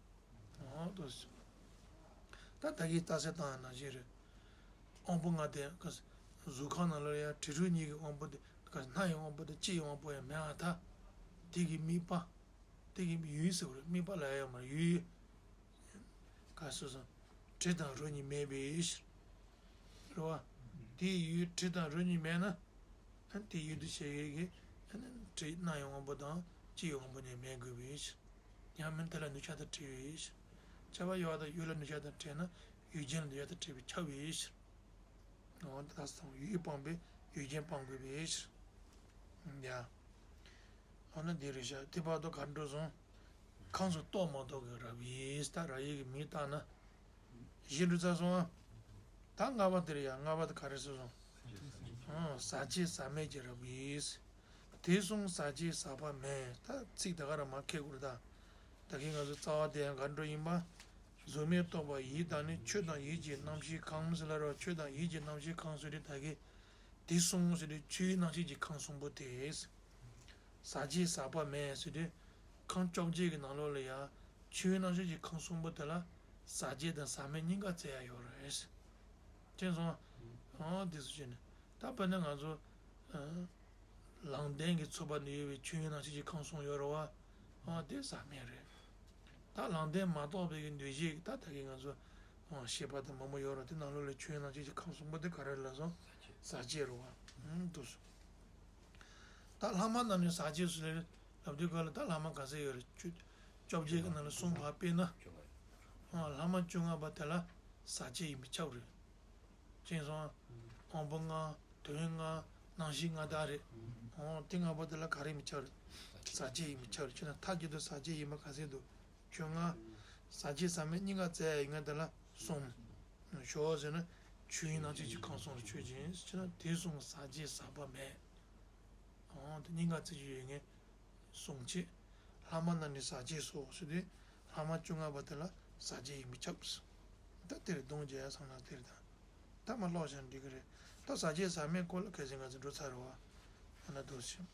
འོ་ད། ད་ད་གིན་རྟགས་གསལ་བཏང་ཡ་ནང་བཞིན་རེད། དབང་པོ་ལྔ་དེ་ག་གཟུགས་ཁམས་ནང་ལ་ཡང་དྲི་རོ་གཉིས་ཀྱི་དབང་པོ་དེ་ག་སྣང་བའི་དབང་པོ་དང་ལྕེ་ཡི་དབང་པོ་ཡང་མེད་པ་ད། དེ་གི་དམིགས་པ། དེ་གི་ཡུལ་ཟེར་བ་རེད། དམིགས་པ་ལ་ཡང་མ་ཡུལ། ག་སོ་སོ། དྲི་དང་རོ་གཉིས་མེད་པའི་ཕྱིར། རེད་བ། དེའི་ཡུལ་དྲི་དང་རོ་གཉིས་མེད་ན། ཨ་དེའི་ཡུལ་དུ་བྱེད་ཡུལ་གྱི། ཨ་དྲི་སྣང་བའི་དབང་པོ་དང་ལྕེ་ཡི་དབང་པོ་གཉིས་མེད་དགོས་པའི་ཕྱིར། ཡང་མིན་དེ་ལ་འདོད་ཆགས་དང་བྲལ་བའི་ཕྱིར། ཁྱབ་པ་ཡོད་པ་དང་ཡུལ་ལ་འདོད་ཆགས་དང་བྲལ་ན་ཡུལ་ཅན་ལ་འདོད་ཆགས་དང་བྲལ་བས་ཁྱབ་པའི་ཕྱིར། འོ་ད་ལྟ་སོང་ཡུལ་སྤངས་པས་ཡུལ་ཅན་སྤང་དགོས་པའི་ཕྱིར། ཡ། འོ་ན་འདི་རེད་ཤག་དེ་བར་དུ་ག་འགྲོ་སོང་། ཁམས་སུ་གཏོགས་མ་གཏོགས་ཀྱི་རབ་དབྱེ་ད་རབ་དབྱེ་གི་མིང་བཏགས་ན། བཞི་འགྲོ་ཚར་སོང་ཨ། ད་ལྔ་པ་དེ་རེད་ཡ། ལྔ་པ་དེ་ག་རེ་ཟེར་སོང་། ཟག་བཅས་ཟག་མེད་ཀྱི་རབ་དབྱེ། དེ་གསུམ་ཟག་བཅས་ཟག་པ་མེད། ད་ཚིག་ད་ག་རང་མར་འཁྱེར་དགོས་རེད་ད། ད་གིན་ང་ཚོ་རྩ་བ་དེ་ཡང་ག་འགྲོ་ཡིན་པ། གཟུགས་མེད་རྟོགས་པ་ཡི་དྭགས་ནི་ཆོས་དང་ཡིད་ཀྱི་རྣམ་ཤེས་ཁམས་ཟེར་ལབ་རེད་བ། ཆོས་དང་ཡིད་ཀྱི་རྣམ་ཤེས་ཁམས་ཟེར་དུས་ད་གིན། དེ་གསུམ་ཟེར་དུས་ཆོས་ཡིད་རྣམ་ཤེས་ཀྱི་ཁམས་གསུམ་པོ་དེ། ཟག་བཅས་ཟག་པ་མེད་ཟེར་དུས། ཁམས་བཅོ་བརྒྱད་ཀྱི་ནང་ལོགས་ལ་ཡང་ཆོས་ཡིད་རྣམ་ཤེས་ཀྱི་ཁམས་གསུམ་པོ་དེ་ལ་ཟག་བཅས་དང་ཟག་མེད་གཉིས་ཀ་བཙལ་ཡ་ཡོད་རེད། མཁྱེན་སོང་ཨ། འོ་དེ་ཚོ་བྱས་ནས་ད་དཔེར་ན་ང་ཚོ། ལམ་བདེན་གྱི་ཚོགས་པ་ནས་ཡོད་པའི་ཆོས་ཡིད་རྣམ་ཤེས་ཀྱི་ཁམས་གསུམ་ཡོད་རེད་བ། འོ་དེ་ཟག་མེད་རེད། ད་ལམ་བདེན་མ་རྟོགས་པའི་གི་འདུ་ཤེས་ཀྱི་ད་ད་གིན་ང་ཚོ་ ཨང་། ཤེས་པ་དང་མང་པོ་ཡོད་རེད། དེ་ནང་ལོགས་ལ་ཆོས་དབྱིངས་རྣམ་ཤེས་ཀྱི་ཁམས་གསུམ་པོ་དེ་ག་རེ་ལབ་སོང་། ཟག་བཅས་རེད་བ། ཨང་། འདུག་སོང་། ད་ལྷག་མ་རྣམས་ནི་ཟག་བཅས་སུ་ལས་ལབ་དུས་སྐབས་ལ་ད་ལྷག་མ་ག་ཚད་ཡོད་རེད། བཅུ་བཅོ་བརྒྱད་ཀྱི་ནང་ལ་གསུམ་ཕར་སྤེལ་ན། ཨང་། ལྷག་མ་བཅོ་ལྔ་པ་དེ་ལ་ཟག་བཅས་ཡིན་པས་ཁྱབ་རེད། ཅེས་སོང་། དབང་པོ་ལྔ། དོན་ལྔ། རྣམ་ཤེས་ལྔ་དག་རེད། ཨང་། དེ་ལྔ་པོ་དེ་ལ་ག་རེ་ཡིན་པས་ཁྱབ་རེད། ཟག་བཅས་ཡིན་པས་ཁྱབ་རེད། ཁྱོད་ན་མཐའ་གཅིག་ཏུ་ཟག་བཅས་ཡིན་པ་ག་ཚད་འདུག་བཅོ་ལྔ། ཟག་བཅས་ཟག་མེད་གཉིས་ཀ་བཙལ་ཡ་ཡིན་ན་དེ་ལ་གསུམ། ཞོག་ཟེར་ན་ཆོས་དབྱིངས་རྣམ་ཤེས་ཀྱི་ཁམས་གསུམ་ལ་ཆོས་ཅན། ཅེ་ན་དེ་གསུམ་ཟག་བཅས་ཟག་པ་མེད། ཨང་། དེ་གཉིས་ཀ་བཙལ་རྒྱུ་ཡོད་ངེས། གསུམ་བྱས། ལྷག་མ་རྣམས་ནི་ཟག་བཅས་སོ་ཟེར་དུས། ལྷག་མ་བཅོ་ལྔ་པ་དེ་ལ་ཟག་བཅས་ཡིན་པས་ཁྱབ། ད་དེར་གདོང་བརྒྱབ་ཡ་སོང་ན་དེར་ད། ད་མ་ཀློག་བཞག་འགྲིག་གི་རེད། ད་ཟག་བཅས་ཟག་མེད་སྐོར་ལ་གལ་སྲིད་ང་ཚོ་འགྲོ་ཚར་རེད་བ། ཨ་ན་འདུག་སེ།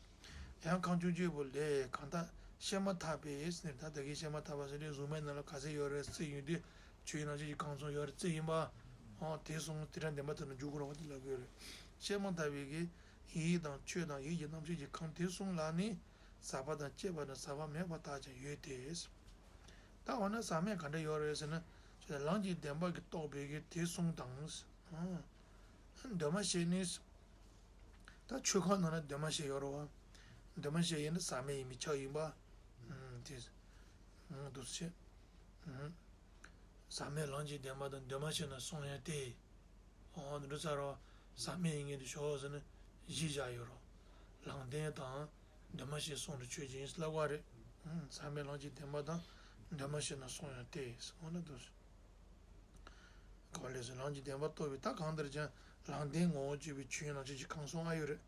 ཡང་ཁམས་བཅོ་བརྒྱད་པོ་ལས་གང་དག་བཤད་མ་ཐག་པས་ཟེར་ནས། ད་ད་གིན་བཤད་མ་ཐག་པ་ཟེར་དུས་གཟུགས་མེད་ནང་ལ་ག་ཚད་ཡོད་རེད་ཟེར་ཡོང་དུས། ཆོས་དབྱིངས་རྣམ་ཤེས་ཀྱི་ཁམས་གསུམ་ཡོད་རེད་ཟེར་ཡིན་པ། ཨོ་དེ་གསུམ་དེ་འདྲ་བདེན་པ་དེ་ནི་འཇུག་དགོས་རེད་བ། དེ་ལབ་དགོས་རེད། བཤད་མ་ཐག་པའི་གི་ཡིད་དང་ཆོས་དང་ཡིད་ཀྱི་རྣམ་ཤེས་ཀྱི་ཁམས་དེ་གསུམ་ལ་ནི་ཟག་པ་དང་བཅས་པ་དང་ཟག་པ་མེད་པ་དག་ཀྱང་ཡོད་དེ། ད་འོ་ན་ཟག་མེད་ག་འདྲ་ཡོད་རེད་ཟེར་ན། ལམ་གྱི་བདེན་པ་གིས་རྟོགས་པའི་གི་དེ་གསུམ་དང་། ཨང་། འདུས་མ་བྱས་ནི། ད་ཆོས་ཁམས་ནང་ན་འདུས་མ་བྱས་ཡོད་རེད་བ། འདུས་མ་བྱས་ཡིན་ན་ཟག་མེད་ཡིན་པས་ཁྱབ་ཡིན་པ། ཨང་། དེ། ཨང་། འདུག་སེ། ཨང་། ཟག་མེད་ལམ་གྱི་བདེན་པ་དང་འདུས་མ་བྱས་ན་གསུམ་ཡང་སྟེ། འོ་འདི་འདྲ་ཚར་རོ། ཟག་མེད་ཡིན་ངེས་དེ་ཞོག་ཟེར་ནས་གཞི་བཞག་ཡོད་རོ། ལམ་བདེན་དང་འདུས་མ་བྱས་གསུམ་ལ་ཆོས་ཅན་ལབ་པ་རེད། ཨང་། ཟག་མེད་ལམ་གྱི་བདེན་པ་དང་འདུས་མ་བྱས་ན་གསུམ་ཡང་སྟེ། འོ་ན་འདུག་སེ། གོ་ལས་སུ་ལམ་གྱི་བདེན་པ་རྟོགས་པའི་ད་གང་ལྟར་ཀྱང་ལམ་བདེན་ངོ་བོ་གཅིག་པའི་ཆོས་དབྱིངས་རྣམ་ཤེས་ཀྱི་ཁམས་གསུམ་ཨ་ཡོད་རེད།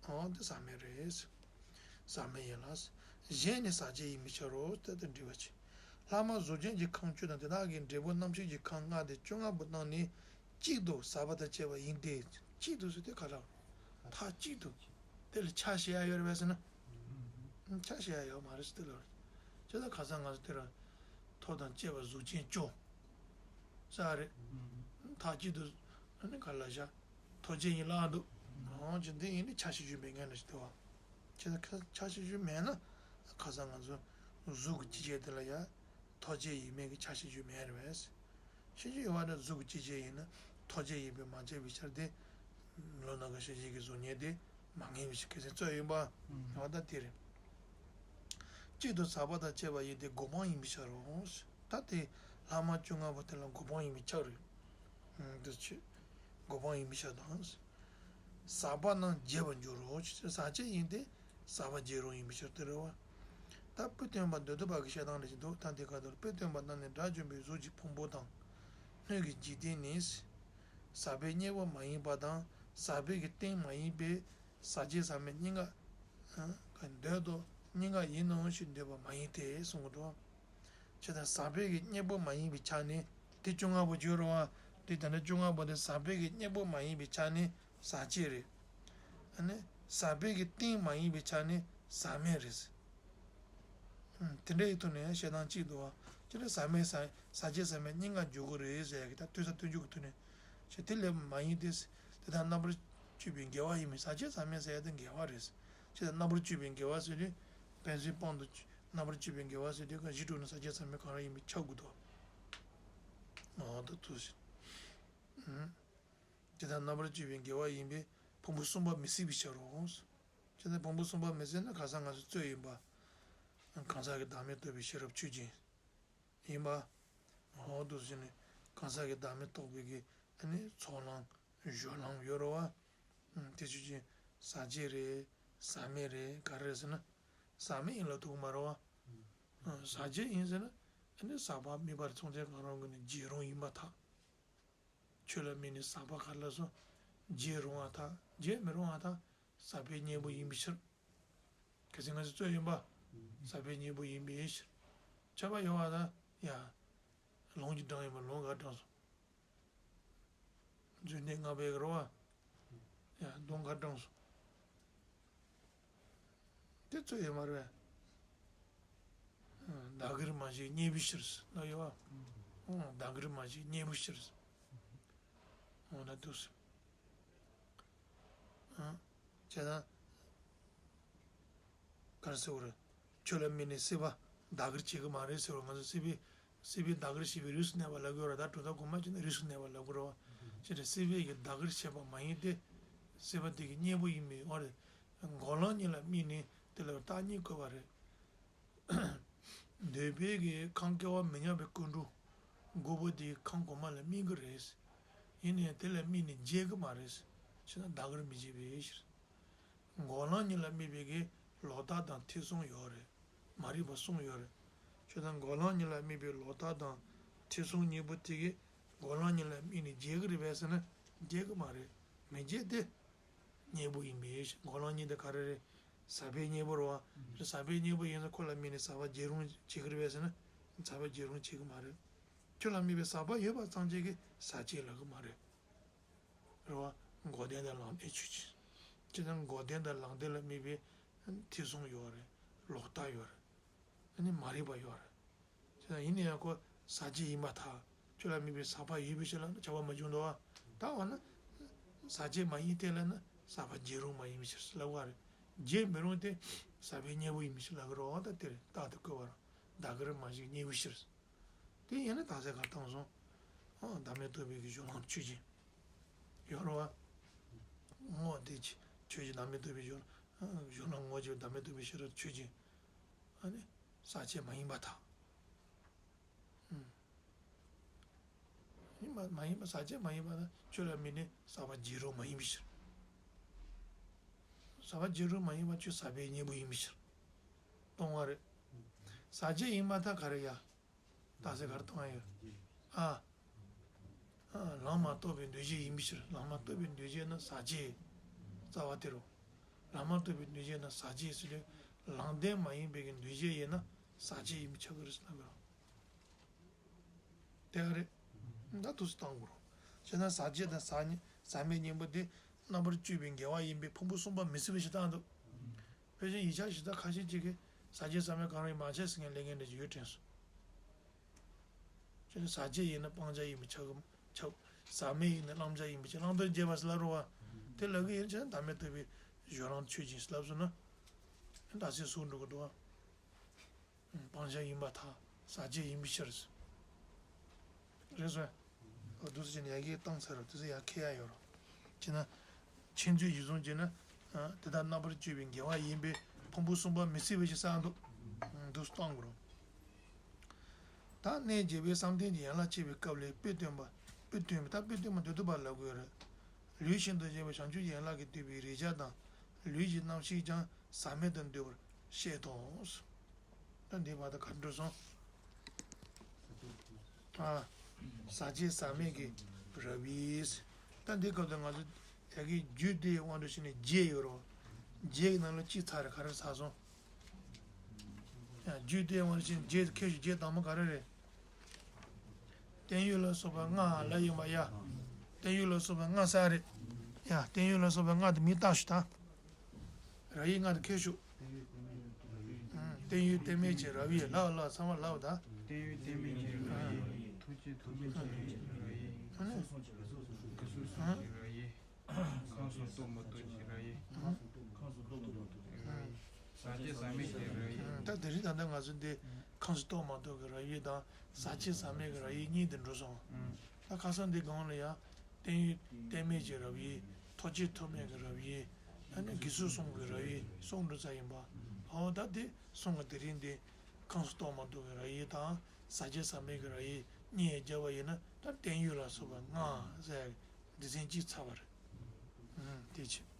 འོ་འདི་ཟག་མེད་རེད། ཟག་མེད་ཡིན་ལ། གཞན་ནི་ཟག་བཅས་ཡིན་པས་ཁྱབ་རོ་ལྟར་དུ་འདྲི་བ་ཅི། ལྷག་མ་གཟུགས་ཅན་གྱི་ཁམས་བཅུ་དང་དེ་དག་གི་འབྲས་བུ་རྣམ་ཤེས་ཀྱི་ཁམས་ལྔ་སྟེ་བཅོ་ལྔ་པོ་རྣམས་ནི་གཅིག་ཏུ་ཟག་པ་དང་བཅས་པ་ཡིན་ཏེ། གཅིག་ཏུ་ཟེར་དུས་ག་རེ། མཐའ་གཅིག་ཏུ། དེ་ལ་ཆ་བཞག་ཡ་ཡོད་རེད་པས་ཟེར་ན། ཆ་བཞག་ཡ་ཡོད་མ་རེད་ཟེར་དེ་ལ། བྱས་ཙང་ཁ་སང་ང་ཚོ་དེ་ར། ཐོབ་དང་བཅས་པ་གཟུགས་ཅན་བཅུ། ས་རེད། མཐའ་གཅིག་ཏུ། ཨ་ནི་ག་ལ་བཞག་ཐོབ་བྱེད་ཡིན་ལབ་འདུག་འོ་ཅི་འདི་ཡིན་ནི་ཆ་ཤས་བཅུ་མེད་མཁན་ལ་ཞིག་འདུག་བ། ཁྱེད་ཚོ་ཁ་ཆ་ཤས་བཅུ་མེད་ན། ཁ་སང་ང་ཚོ་གཟུགས་ཀྱི་སྤྱི་བྱེ་བྲག་དེ་ལ་ཡ། ཐོབ་བྱེད་ཡིན་མིན་གྱི་ཆ་ཤས་བཅུ་མེད་རེད་པས། ཤེས་བྱ་ཡོད་པ་ནི་གཟུགས་ཀྱི་སྤྱི་བྱེ་བྲག་ཡིན་ན་ཐོབ་བྱེད་ཡིན་པས་མ་བྱས་པའི་ཕྱིར་ཏེ། ལུས་ནང་གི་ཤེས་བྱའི་གི་གཟུགས་བརྙན་དེ་མ་ངེས་པའི་ཕྱིར་ཁས་ལེན་རྩོད་ཡིན་པ། འོ་ད་དེ་རེད། གཅིག་ཏུ་ཟག་པ་དང་བཅས་པ་ཡིན་ཏེ་སྒོམ་སྤང་ཡིན་པས་ཁྱབ་རོ། ད་དེ་ལྷག་མ་བཅོ་ལྔ་པོ་དེ་ལ་སྒོམ་སྤང་ཡིན་པས་ཁྱབ་རེད། འདི་ཆོས། སྒོམ་སྤང་ཡིན་པས་ཁྱབ་དང་། ཟག་པ་རྣམས་བརྗེད་པར་འགྱུར་རོ། ཟག་བཅས་ཡིན་ཏེ། ཟག་པ་བརྗེད་རུང་ཡིན་པའི་ཕྱིར་དེ་རེད་བ། ད་དཔེ་སྟོན་པ་མདོ་སྡུད་པ་གི་བཤད་སྟངས་ལ་ཞིག་འདུག་ད་དེ་ག་དུར་དཔེ་སྟོན་པ་རྣམས་ནི་དགྲ་བཅོམ་པའི་གཟུགས་ཀྱི་ཕུང་པོ་དང་། སྣོད་ཀྱི་འཇིག་རྟེན་ནི། ཟག་པའི་གཉེན་པོ་མ་ཡིན་པ་དང་ཟག་པའི་གི་རྟེན་མ་ཡིན་པས་ཟག་བཅས་ཟག་མེད་གཉིས་ཀ། འདོད་དོ་གཉིས་ཀ་ཡིན་ནོ་ཞེས་འདོད་པ་མ་ཡིན་ཏེ་གསུང་གི་འདུག་བྱས་ཙང་ཟག་པའི་གི་གཉེན་པོ་མ་ཡིན་པའི་ཆ་ནས་དེ་བཅོ་ལྔ་པོ་བརྗོད་རུང་བ། དེ་ད་ནི་བཅོ་ལྔ་པོ་དེ་ཟག་པའི་གི་གཉེན་པོ་མ་ཡིན་པའི་ཆ་ནས་ཟག་བཅས་རེད། ཨ་ནི་ཟག་པའི་གི་རྟེན་མ་ཡིན་པའི་ཆ་ནས་ཟག་མེད་རེད། དེ་འདྲ་ཡི་ཐོག་ནས་བཤད་སྟངས་གཅིག་འདུག་བ། ཅི་ལ་ཟག་མེད་ཟག་ཟག་བཅས་ཟག་མེད་གཉིས་ཀ་འཇོག་གི་རེད་ཟེར་ཡ་གི་ད་ལྟོས་ས་སྟོན་རྒྱུ་གི་ཐོག་ནས་བྱས་དེ་ལས་མ་ཡིན་ཏེ། དེ་དག་རྣམ་པར་དཔྱོད་པའི་འགལ་བ་ཡིན་མིན། ཟག་བཅས་ཟག་མེད་ཟེར་ཡ་དེ་འགལ་བ་རེད། ཅི་ལ་རྣམ་པར་དཔྱོད་པའི་འགལ་བ་ཟེར་དུས་ཕན་ཚུན་དཔང་དུ་རྣམ་པར་དཔྱོད་པའི་འགལ་བ་ཟེར་དུས་གང་ཞིག་གྲུབ་ན་ཟག་བཅས་ཟག་མེད་གང་རུང་ཡིན་པས་ཁྱབ་དགོས་དོ། འོ་ད་ཐུགས་ཟིན། དེ་དག་རྣམ་པར་དཔྱོད་པའི་འགལ་བ་ཡིན་པས་ཕུང་པོ་གསུམ་པ་མི་སྲིད་པའི་ཕྱིར་རོ། ཅི་ལ་ཕུང་པོ་གསུམ་པ་མི་སྲིད་ན་ཁ་སང་ང་ཚོ་རྩོད་ཡིན་པ། གང་ཟག་གི་བདག་མེད་རྟོགས་པའི་ཤེས་རབ་ཆོས་ཅན། ཡིན་པ། འོ་འདུག་ཟེར་ནས་གང་ཟག་གི་བདག་མེད་རྟོགས་པའི་གི་ཨ་ནི་ཚོགས་ལམ་སྦྱོར་ལམ་ཡོད་རེད་བ། དེ་ཆོས་ཅན་ཟག་བཅས་རེད། ཟག་མེད་རེད། ག་རེ་རེད་ཟེར་ན། ཟག་མེད་ཡིན་ལབ་ཐུབ་ཀྱི་མ་རེད་བ། ཟག་བཅས་ཡིན་ཟེར་ན་ཨ་ནི་ཟག་པ་དམིགས་པ་ཚང་ཚད་གང་རུང་གི་ནི་བརྗེད་རུང་ཡིན་པར་ཐལ། ཆོས་ལ་དམིགས་ནས་ཟག་པ་ག་རེ་ལབ་སོང་། བརྗེད་རུང་བར་ཐལ། བརྗེད་མི་རུང་བར་ཐལ། ཟག་པའི་གཉེན་པོ་ཡིན་པའི་ཕྱིར། གལ་སྲིད་ང་ཚོས་རྩོད་ཡིན་པ། ཟག་པའི་གཉེན་པོ་ཡིན་པའི་ཕྱིར། ཁྱབ་པ་ཡོད་པ་དང་ཡ། ལུང་གིས་དྲངས་ཡིན་པ་ལུང་ག་དྲངས་སོང་། རྫུན་གཏམ་ལྔ་པའི་རོ་བ། ཡ་གདོང་ག་དྲངས་སོང་། དེ་རྩོད་ཡོད་མ་རེད། བདག་གིར་མ་བྱས་གཉེན་པོའི་ཕྱིར་ཟེར་ན་ཡོད་བ། བདག་གིར་མ་བྱས་གཉེན་པོའི་ཕྱིར་ཟེར། འོ་ན་འདུག་སེ། བྱས་ན། ག་རེ་ཟེར་བ་རེད། ཆོས་ལ་དམིགས་ནས་སྲིད་པ་བདག་གིར་བྱེད་ཀྱི་མ་རེད་ཟེར་བ། ང་ཚོ་སྲིད་པའི་ སྲིད་པའི་ཟླ་གར་བྱས་པའི་རིགས་སུ་གནས་པ་ལབ་དགོས་ར། ད་གྲུབ་མཐའ་གོང་མ་བྱས་ན་རིགས་སུ་གནས་པ་ལབ་དགོས་ར་བ། ཅེས་སྲིད་པའི་གི་ཟླ་གར་བྱས་པ་མ་ཡིན་ཏེ། སྲིད་པ་དེ་གི་གཉེན་པོ་ཡིན་པའི་འོ་རེད། འགོག་ལམ་གཉིས་ལ་དམིགས་ནས་དེ་ལ་རྟགས་གཉིས་བཀོད་པ་རེད། འདོད་པའི་གི་ཁམས་སྐྱེ་བ་མི་ཉམས་པའི་ཀུན་འགྲོ། འགོག་པ་དེའི་ཁམས་གོང་མ་ལ་དམིགས་ཀྱི་རེད། ཡིན་ནའི་དེ་ལ་དམིགས་ནས་བརྗེད་ཀྱི་མ་རེད། ཅེ་ན་ཟླ་གར་མི་བརྗེད་པའི་ཕྱིར། འགོག་ལམ་གཉིས་ལ་དམིགས་པའི་གི་ལོག་ལྟ་དང་ཐེ་ཚོམ་ཡོད་རེད། མ་རིག་པ་གསུམ་ཡོད་རེད། ཁྱོད་དང་འགོག་ལམ་གཉིས་ལ་དམིགས་པའི་ལོག་ལྟ་དང་ཐེ་ཚོམ་གཉིས་པོ་དེ་གི་འགོག་ལམ་གཉིས་ལ་དམིགས་ནས་བརྗེད་ཀྱི་རེད་པས་ཟེར་ན་བརྗེད་ཀྱི་མ་རེད། མི་བརྗེད་དེ། གཉེན་པོ་ཡིན་པའི་ཕྱིར། འགོག་ལམ་གཉིས་དེ་ག་རེ་རེད། ཟག་པའི་གཉེན་པོ་རེད་བ། ཟག་པའི་གཉེན་པོ་ཡིན་ན་ཁོ་ལ་དམིགས་ནས་ཟག་པ་བརྗེད་རུང་བྱེད་ཀྱི་རེད་པས་ཟེར་ན་ཟག་པ་བརྗེད་རུང་བྱེད་ཀྱི་མ་རེད། ཁྱོད་ལ་དམིགས་པའི་ཟག་པ་ཡོད་པ་ཙམ་གཅིག་གིས་ཟག་བཅས་ལབ་ཀྱི་མ་རེད། རེད་བ། འགོག་བདེན་དང་ལམ་བདེན་ཆོས་ཅན། ཅེ་ན་འགོག་བདེན་དང་ལམ་བདེན་ལ་དམིགས་པའི་ཐེ་ཚོམ་ཡོད་རེད། ལོག་ལྟ་ཡོད་རེད། ཨ་ནི་མ་རིག་པ་ཡོད་རེད། ཅེ་ན་ཡིན་ན་ཡང་ཁོ་ཟག་བཅས་ཡིན་པར་ཐལ། ཁྱོད་ལ་དམིགས་པའི་ཟག་པ་ཡོད་པའི་ཕྱིར་ལབ་ན་ཁྱབ་པ་མ་བྱུང་འདུག་བ། ད་འོ་ན། ཟག་བཅས་མ་ཡིན་ཏེ་ལབ་ན་ཟག་པ་བརྗེད་རུང་མ་ཡིན་པའི་ཕྱིར་ལབ་པ་རེད། བརྗེད་མི་རུང་སྟེ། ཟག་པའི་གཉེན་པོ་ཡིན་པའི་ཕྱིར་ལབ་ཀྱི་རེད་བ། ད་དེ་རེད། རྟགས་དེ་བཀོད་པ་རེད། ཟླ་གར་མ་བརྗེད་གཉེན་པོའི་ཕྱིར། དེ་ཡིན་ན་རྟགས་གསལ་གར་བཏང་སོང་། ཨ། བདག་མེད་རྟོགས་པའི་གི་སྦྱོར་ལམ་ཆོས་ཅན། ཡོད་རེད་བ། ངོ་བོ་དེ་ཆོས་ཅན། བདག་མེད་རྟོགས་པའི་སྦྱོར། ཨ། སྦྱོར་ལམ་ངོ་བོ་ཆོས་ཅན། བདག་མེད་རྟོགས་པའི་ཤེས་རབ་ཆོས་ཅན། ཨ་ནི། ཟག་བཅས་མ་ཡིན་པར་ཐལ། ཨུམ། ཡིན་པ་མ་ཡིན་པ། ཟག་བཅས་མ་ཡིན་པ་ན་ཁྱོད་ལ་དམིགས་ནས་ཟག་པ་བརྗེད་རུང་མ་ཡིན་པའི་ཕྱིར། ཟག་པ་བརྗེད་རུང་མ་ཡིན་པ་ཁྱོད་ཟག་པའི་གཉེན་པོ་ཡིན་པའི་ཕྱིར། སྟོང་པ་རེད། ཟག་བཅས་ཡིན་པར་ཐལ་ག་རེ་ཡ། རྟགས་གསལ་ག་རེ་བཏང་ཡོད། ཨ། ཨ། ལམ་མ་རྟོགས་པའི་འདུ་བྱེད་ཡིན་པའི་ཕྱིར། ལམ་མ་རྟོགས་པའི་འདུ་བྱེད་ནི་ཟག་བཅས། རྩ་བ་དེ་རུ། ལམ་མ་རྟོགས་པའི་འདུ་བྱེད་ནི་ཟག་བཅས་ཟེར་དུས། ལམ་བདེན་མ་ཡིན་པའི་གི་འདུ་བྱེད་ཡིན་ན་ཟག་བཅས་ཡིན་པས་ཁྱབ་ཀྱི་རེད་ཟེར་ལབ་ཀྱི་རེད། དེ་ག་རེད། ད་འདུག་སེ་བཏང་དགོས་རེད། བྱས་ན་ཟག་བཅས་དང་ཟག་གཉིས། ཟག་མེད་གཉེན་པོ་དེ་རྣམ་པར་དཔྱོད་པའི་འགལ་བ་ཡིན་པས་ཕུང་པོ་གསུམ་པ་མི་སྲིད་པའི་ཕྱིར་བཏང་འདུག་ཕལ་ཆེར་ཡིག་ཆ་ཞིབ་ལྟ་ཁ་ཤས་ཅིག་གིས་ཟག་བཅས་ཟག་མེད་གང་རུང་ཡིན་མ་ཆགས་ཟེར་མཁན་ལབ་མཁན་འདྲ་ཅིག་ཡོད་དྲན་སོང་། ཁྱོད་ནི་ཟག་བཅས་ཡིན་ན་སྤང་བྱ་ཡིན་པས་ཁྱབ་ཀྱི་ཁྱབ། ཟག་མེད་ཡིན་ན་བླང་བྱ་ཡིན་པས་ཁྱབ། བླང་དོར་བྱེད་པ་ཟེར་ལབ་རུང་བ། དེ་ལབ་ཀྱི་ཡིན་ཕྱིར་བདག་མེད་རྟོགས་པའི་སྦྱོར་ལམ་ཆོས་ཅན་ཟེར་ལབ་སོང་ན། རྟགས་གསལ་ཟུར་འགྲོ་གི་འདུག་བ། སྤང་བྱ་ཡིན་པར་ཐལ། ཟག་བཅས་ཡིན་པའི་ཕྱིར། རེད་སོང་། འོ་འདུག་སེ་བྱས་ནས་ཡ་གི་བཏང་ཚར་རོ། འདུག་སེ་ཡ་ཁེ་ཡ་ཡོད་རོ། བྱས་ན། ཁྱེད་ཚོས་གཞི་བཟུང་བྱས་ན། ཨ། དེ་དག་རྣམ་པར་དཔྱོད་པའི་འགལ་བ་ཡིན་པས་ཕུང་པོ་གསུམ་པ་མི་སྲིད་པའི་ཕྱིར་བསམ་འདུག་འདུག་སེ་བཏང་དགོས་རོ། ད་གནས་བརྒྱད་པའི་བསམ་གཏན་གྱི་ཡན་ལག་བཅས་པའི་སྐབས་ལས་དཔེ་སྟོན་པ། དཔེ་སྟོན་པ། ད་དཔེ་སྟོན་པ་འདོད་ཐུབ་པ་ལབ་དགོས་རེད། ལུས་ཤིན་ཏུ་རྒྱས་པའི་བྱང་ཆུབ་ཀྱི་ཡན་ལག་གིས་བསྡུས་པའི་རེག་བྱ་དང་ལུས་ཀྱི་རྣམ་ཤེས་ཀྱང་ཟག་མེད་དུ་འདོད་པར་བཤད་དོ། ད་འདི་བར་དུ་ག་འགྲོ་སོང་། ཨ། ཟག་བཅས་ཟག་མེད་ཀྱི་རབ་དབྱེ། ད་འདི་སྐབས་དུ་ང་ཚོ་ཡ་གི་རྒྱུད་སྡེའི་དབང་དུ་བྱས་ནས་བརྒྱད་ཡོད་རོ། བརྒྱད་ཀྱི་ནང་ལ་གཅིག་ཚར་རེད། ག་རེ་ཚར་སོང་། ཡ། རྒྱུད་སྡེའི་དབང་དུ་བྱས་ནས་བརྒྱད་ཁྱད་ཆོས་བརྒྱད་དང་པོ་ག་རེ་རེད། བརྟན་གཡོ་ལ་སོགས་པ་ལྔ་ལ་ཡིན་པ་ཡ། བརྟན་གཡོ་ལ་སོགས་པ་ལྔ་ས་རེད། ཡ། བརྟན་གཡོ་ལ་སོགས་པ་ལྔ་དེ་མིང་བཏགས་ཞུ་ད། རབ་དབྱེ་ལྔ་དེ་ཁྱད་ཆོས། བརྟན་གཡོ་རྟེན་མེད་ཀྱི་རབ་དབྱེ། ལབ་ལབ་ཚང་མ་ལབ་ད། བརྟན་གཡོ་རྟེན་མེད་ཀྱི་རབ་དབྱེ། ཐུགས་རྗེ་ཐུགས་མེད་ཀྱི་རབ་དབྱེ། ཨ་ནི། གཟུགས་སོགས་ཀྱི་རབ་དབྱེ། ཁམས་གསུམ་རྟོགས་མ་རྟོགས་ཀྱི་རབ་དབྱེ། ཨ། ཁམས་གསུམ་རྟོགས་མ་རྟོགས་ཀྱི་རབ་དབྱེ། ཟག་བཅས་ཟག་མེད་ཀྱི་རབ་དབྱེ། ད་དེ་རིང་ད་ལྟ་ང་ཚོ་འདི་ཁམས་གསུམ་རྟོགས་མ་རྟོགས་ཀྱི་རབ་དབྱེ་དང་ཟག་བཅས་ཟག་མེད་ཀྱི་རབ་དབྱེ་གཉིས་དེ་འགྲོ་སོང་། ཨ། ད་ཁ་སང་འདི་སྒང་ལ་ཡང་བརྟན་གཡོ་རྟེན་མེད་ཀྱི་རབ་དབྱེ། ཐུགས་རྗེ་ཐུགས་མེད་ཀྱི་རབ་དབྱེ། ཨ་ནི་དགེ་ཚུལ་གསུམ་གྱི་རབ་དབྱེ་གསུམ་འགྲོ་ཚར་ཡིན་པ། འོ་ད་དེ་གསུམ་གྱི་དེ་རིང་འདི་ཁམས་གསུམ་རྟོགས་མ་རྟོགས་ཀྱི་རབ་དབྱེ་དང་ཟག་བཅས་ཟག་མེད་ཀྱི་རབ་དབྱེ་གཉིས་སྦྱར་བ་ཡིན་ན་ད་བརྟན་གཡོ་ལ་སོགས་པ་ལྔ་ཟེར་སྡེ་ཚན་གཅིག་ཚར་བ་རེད། ཨ། དེ་བྱས།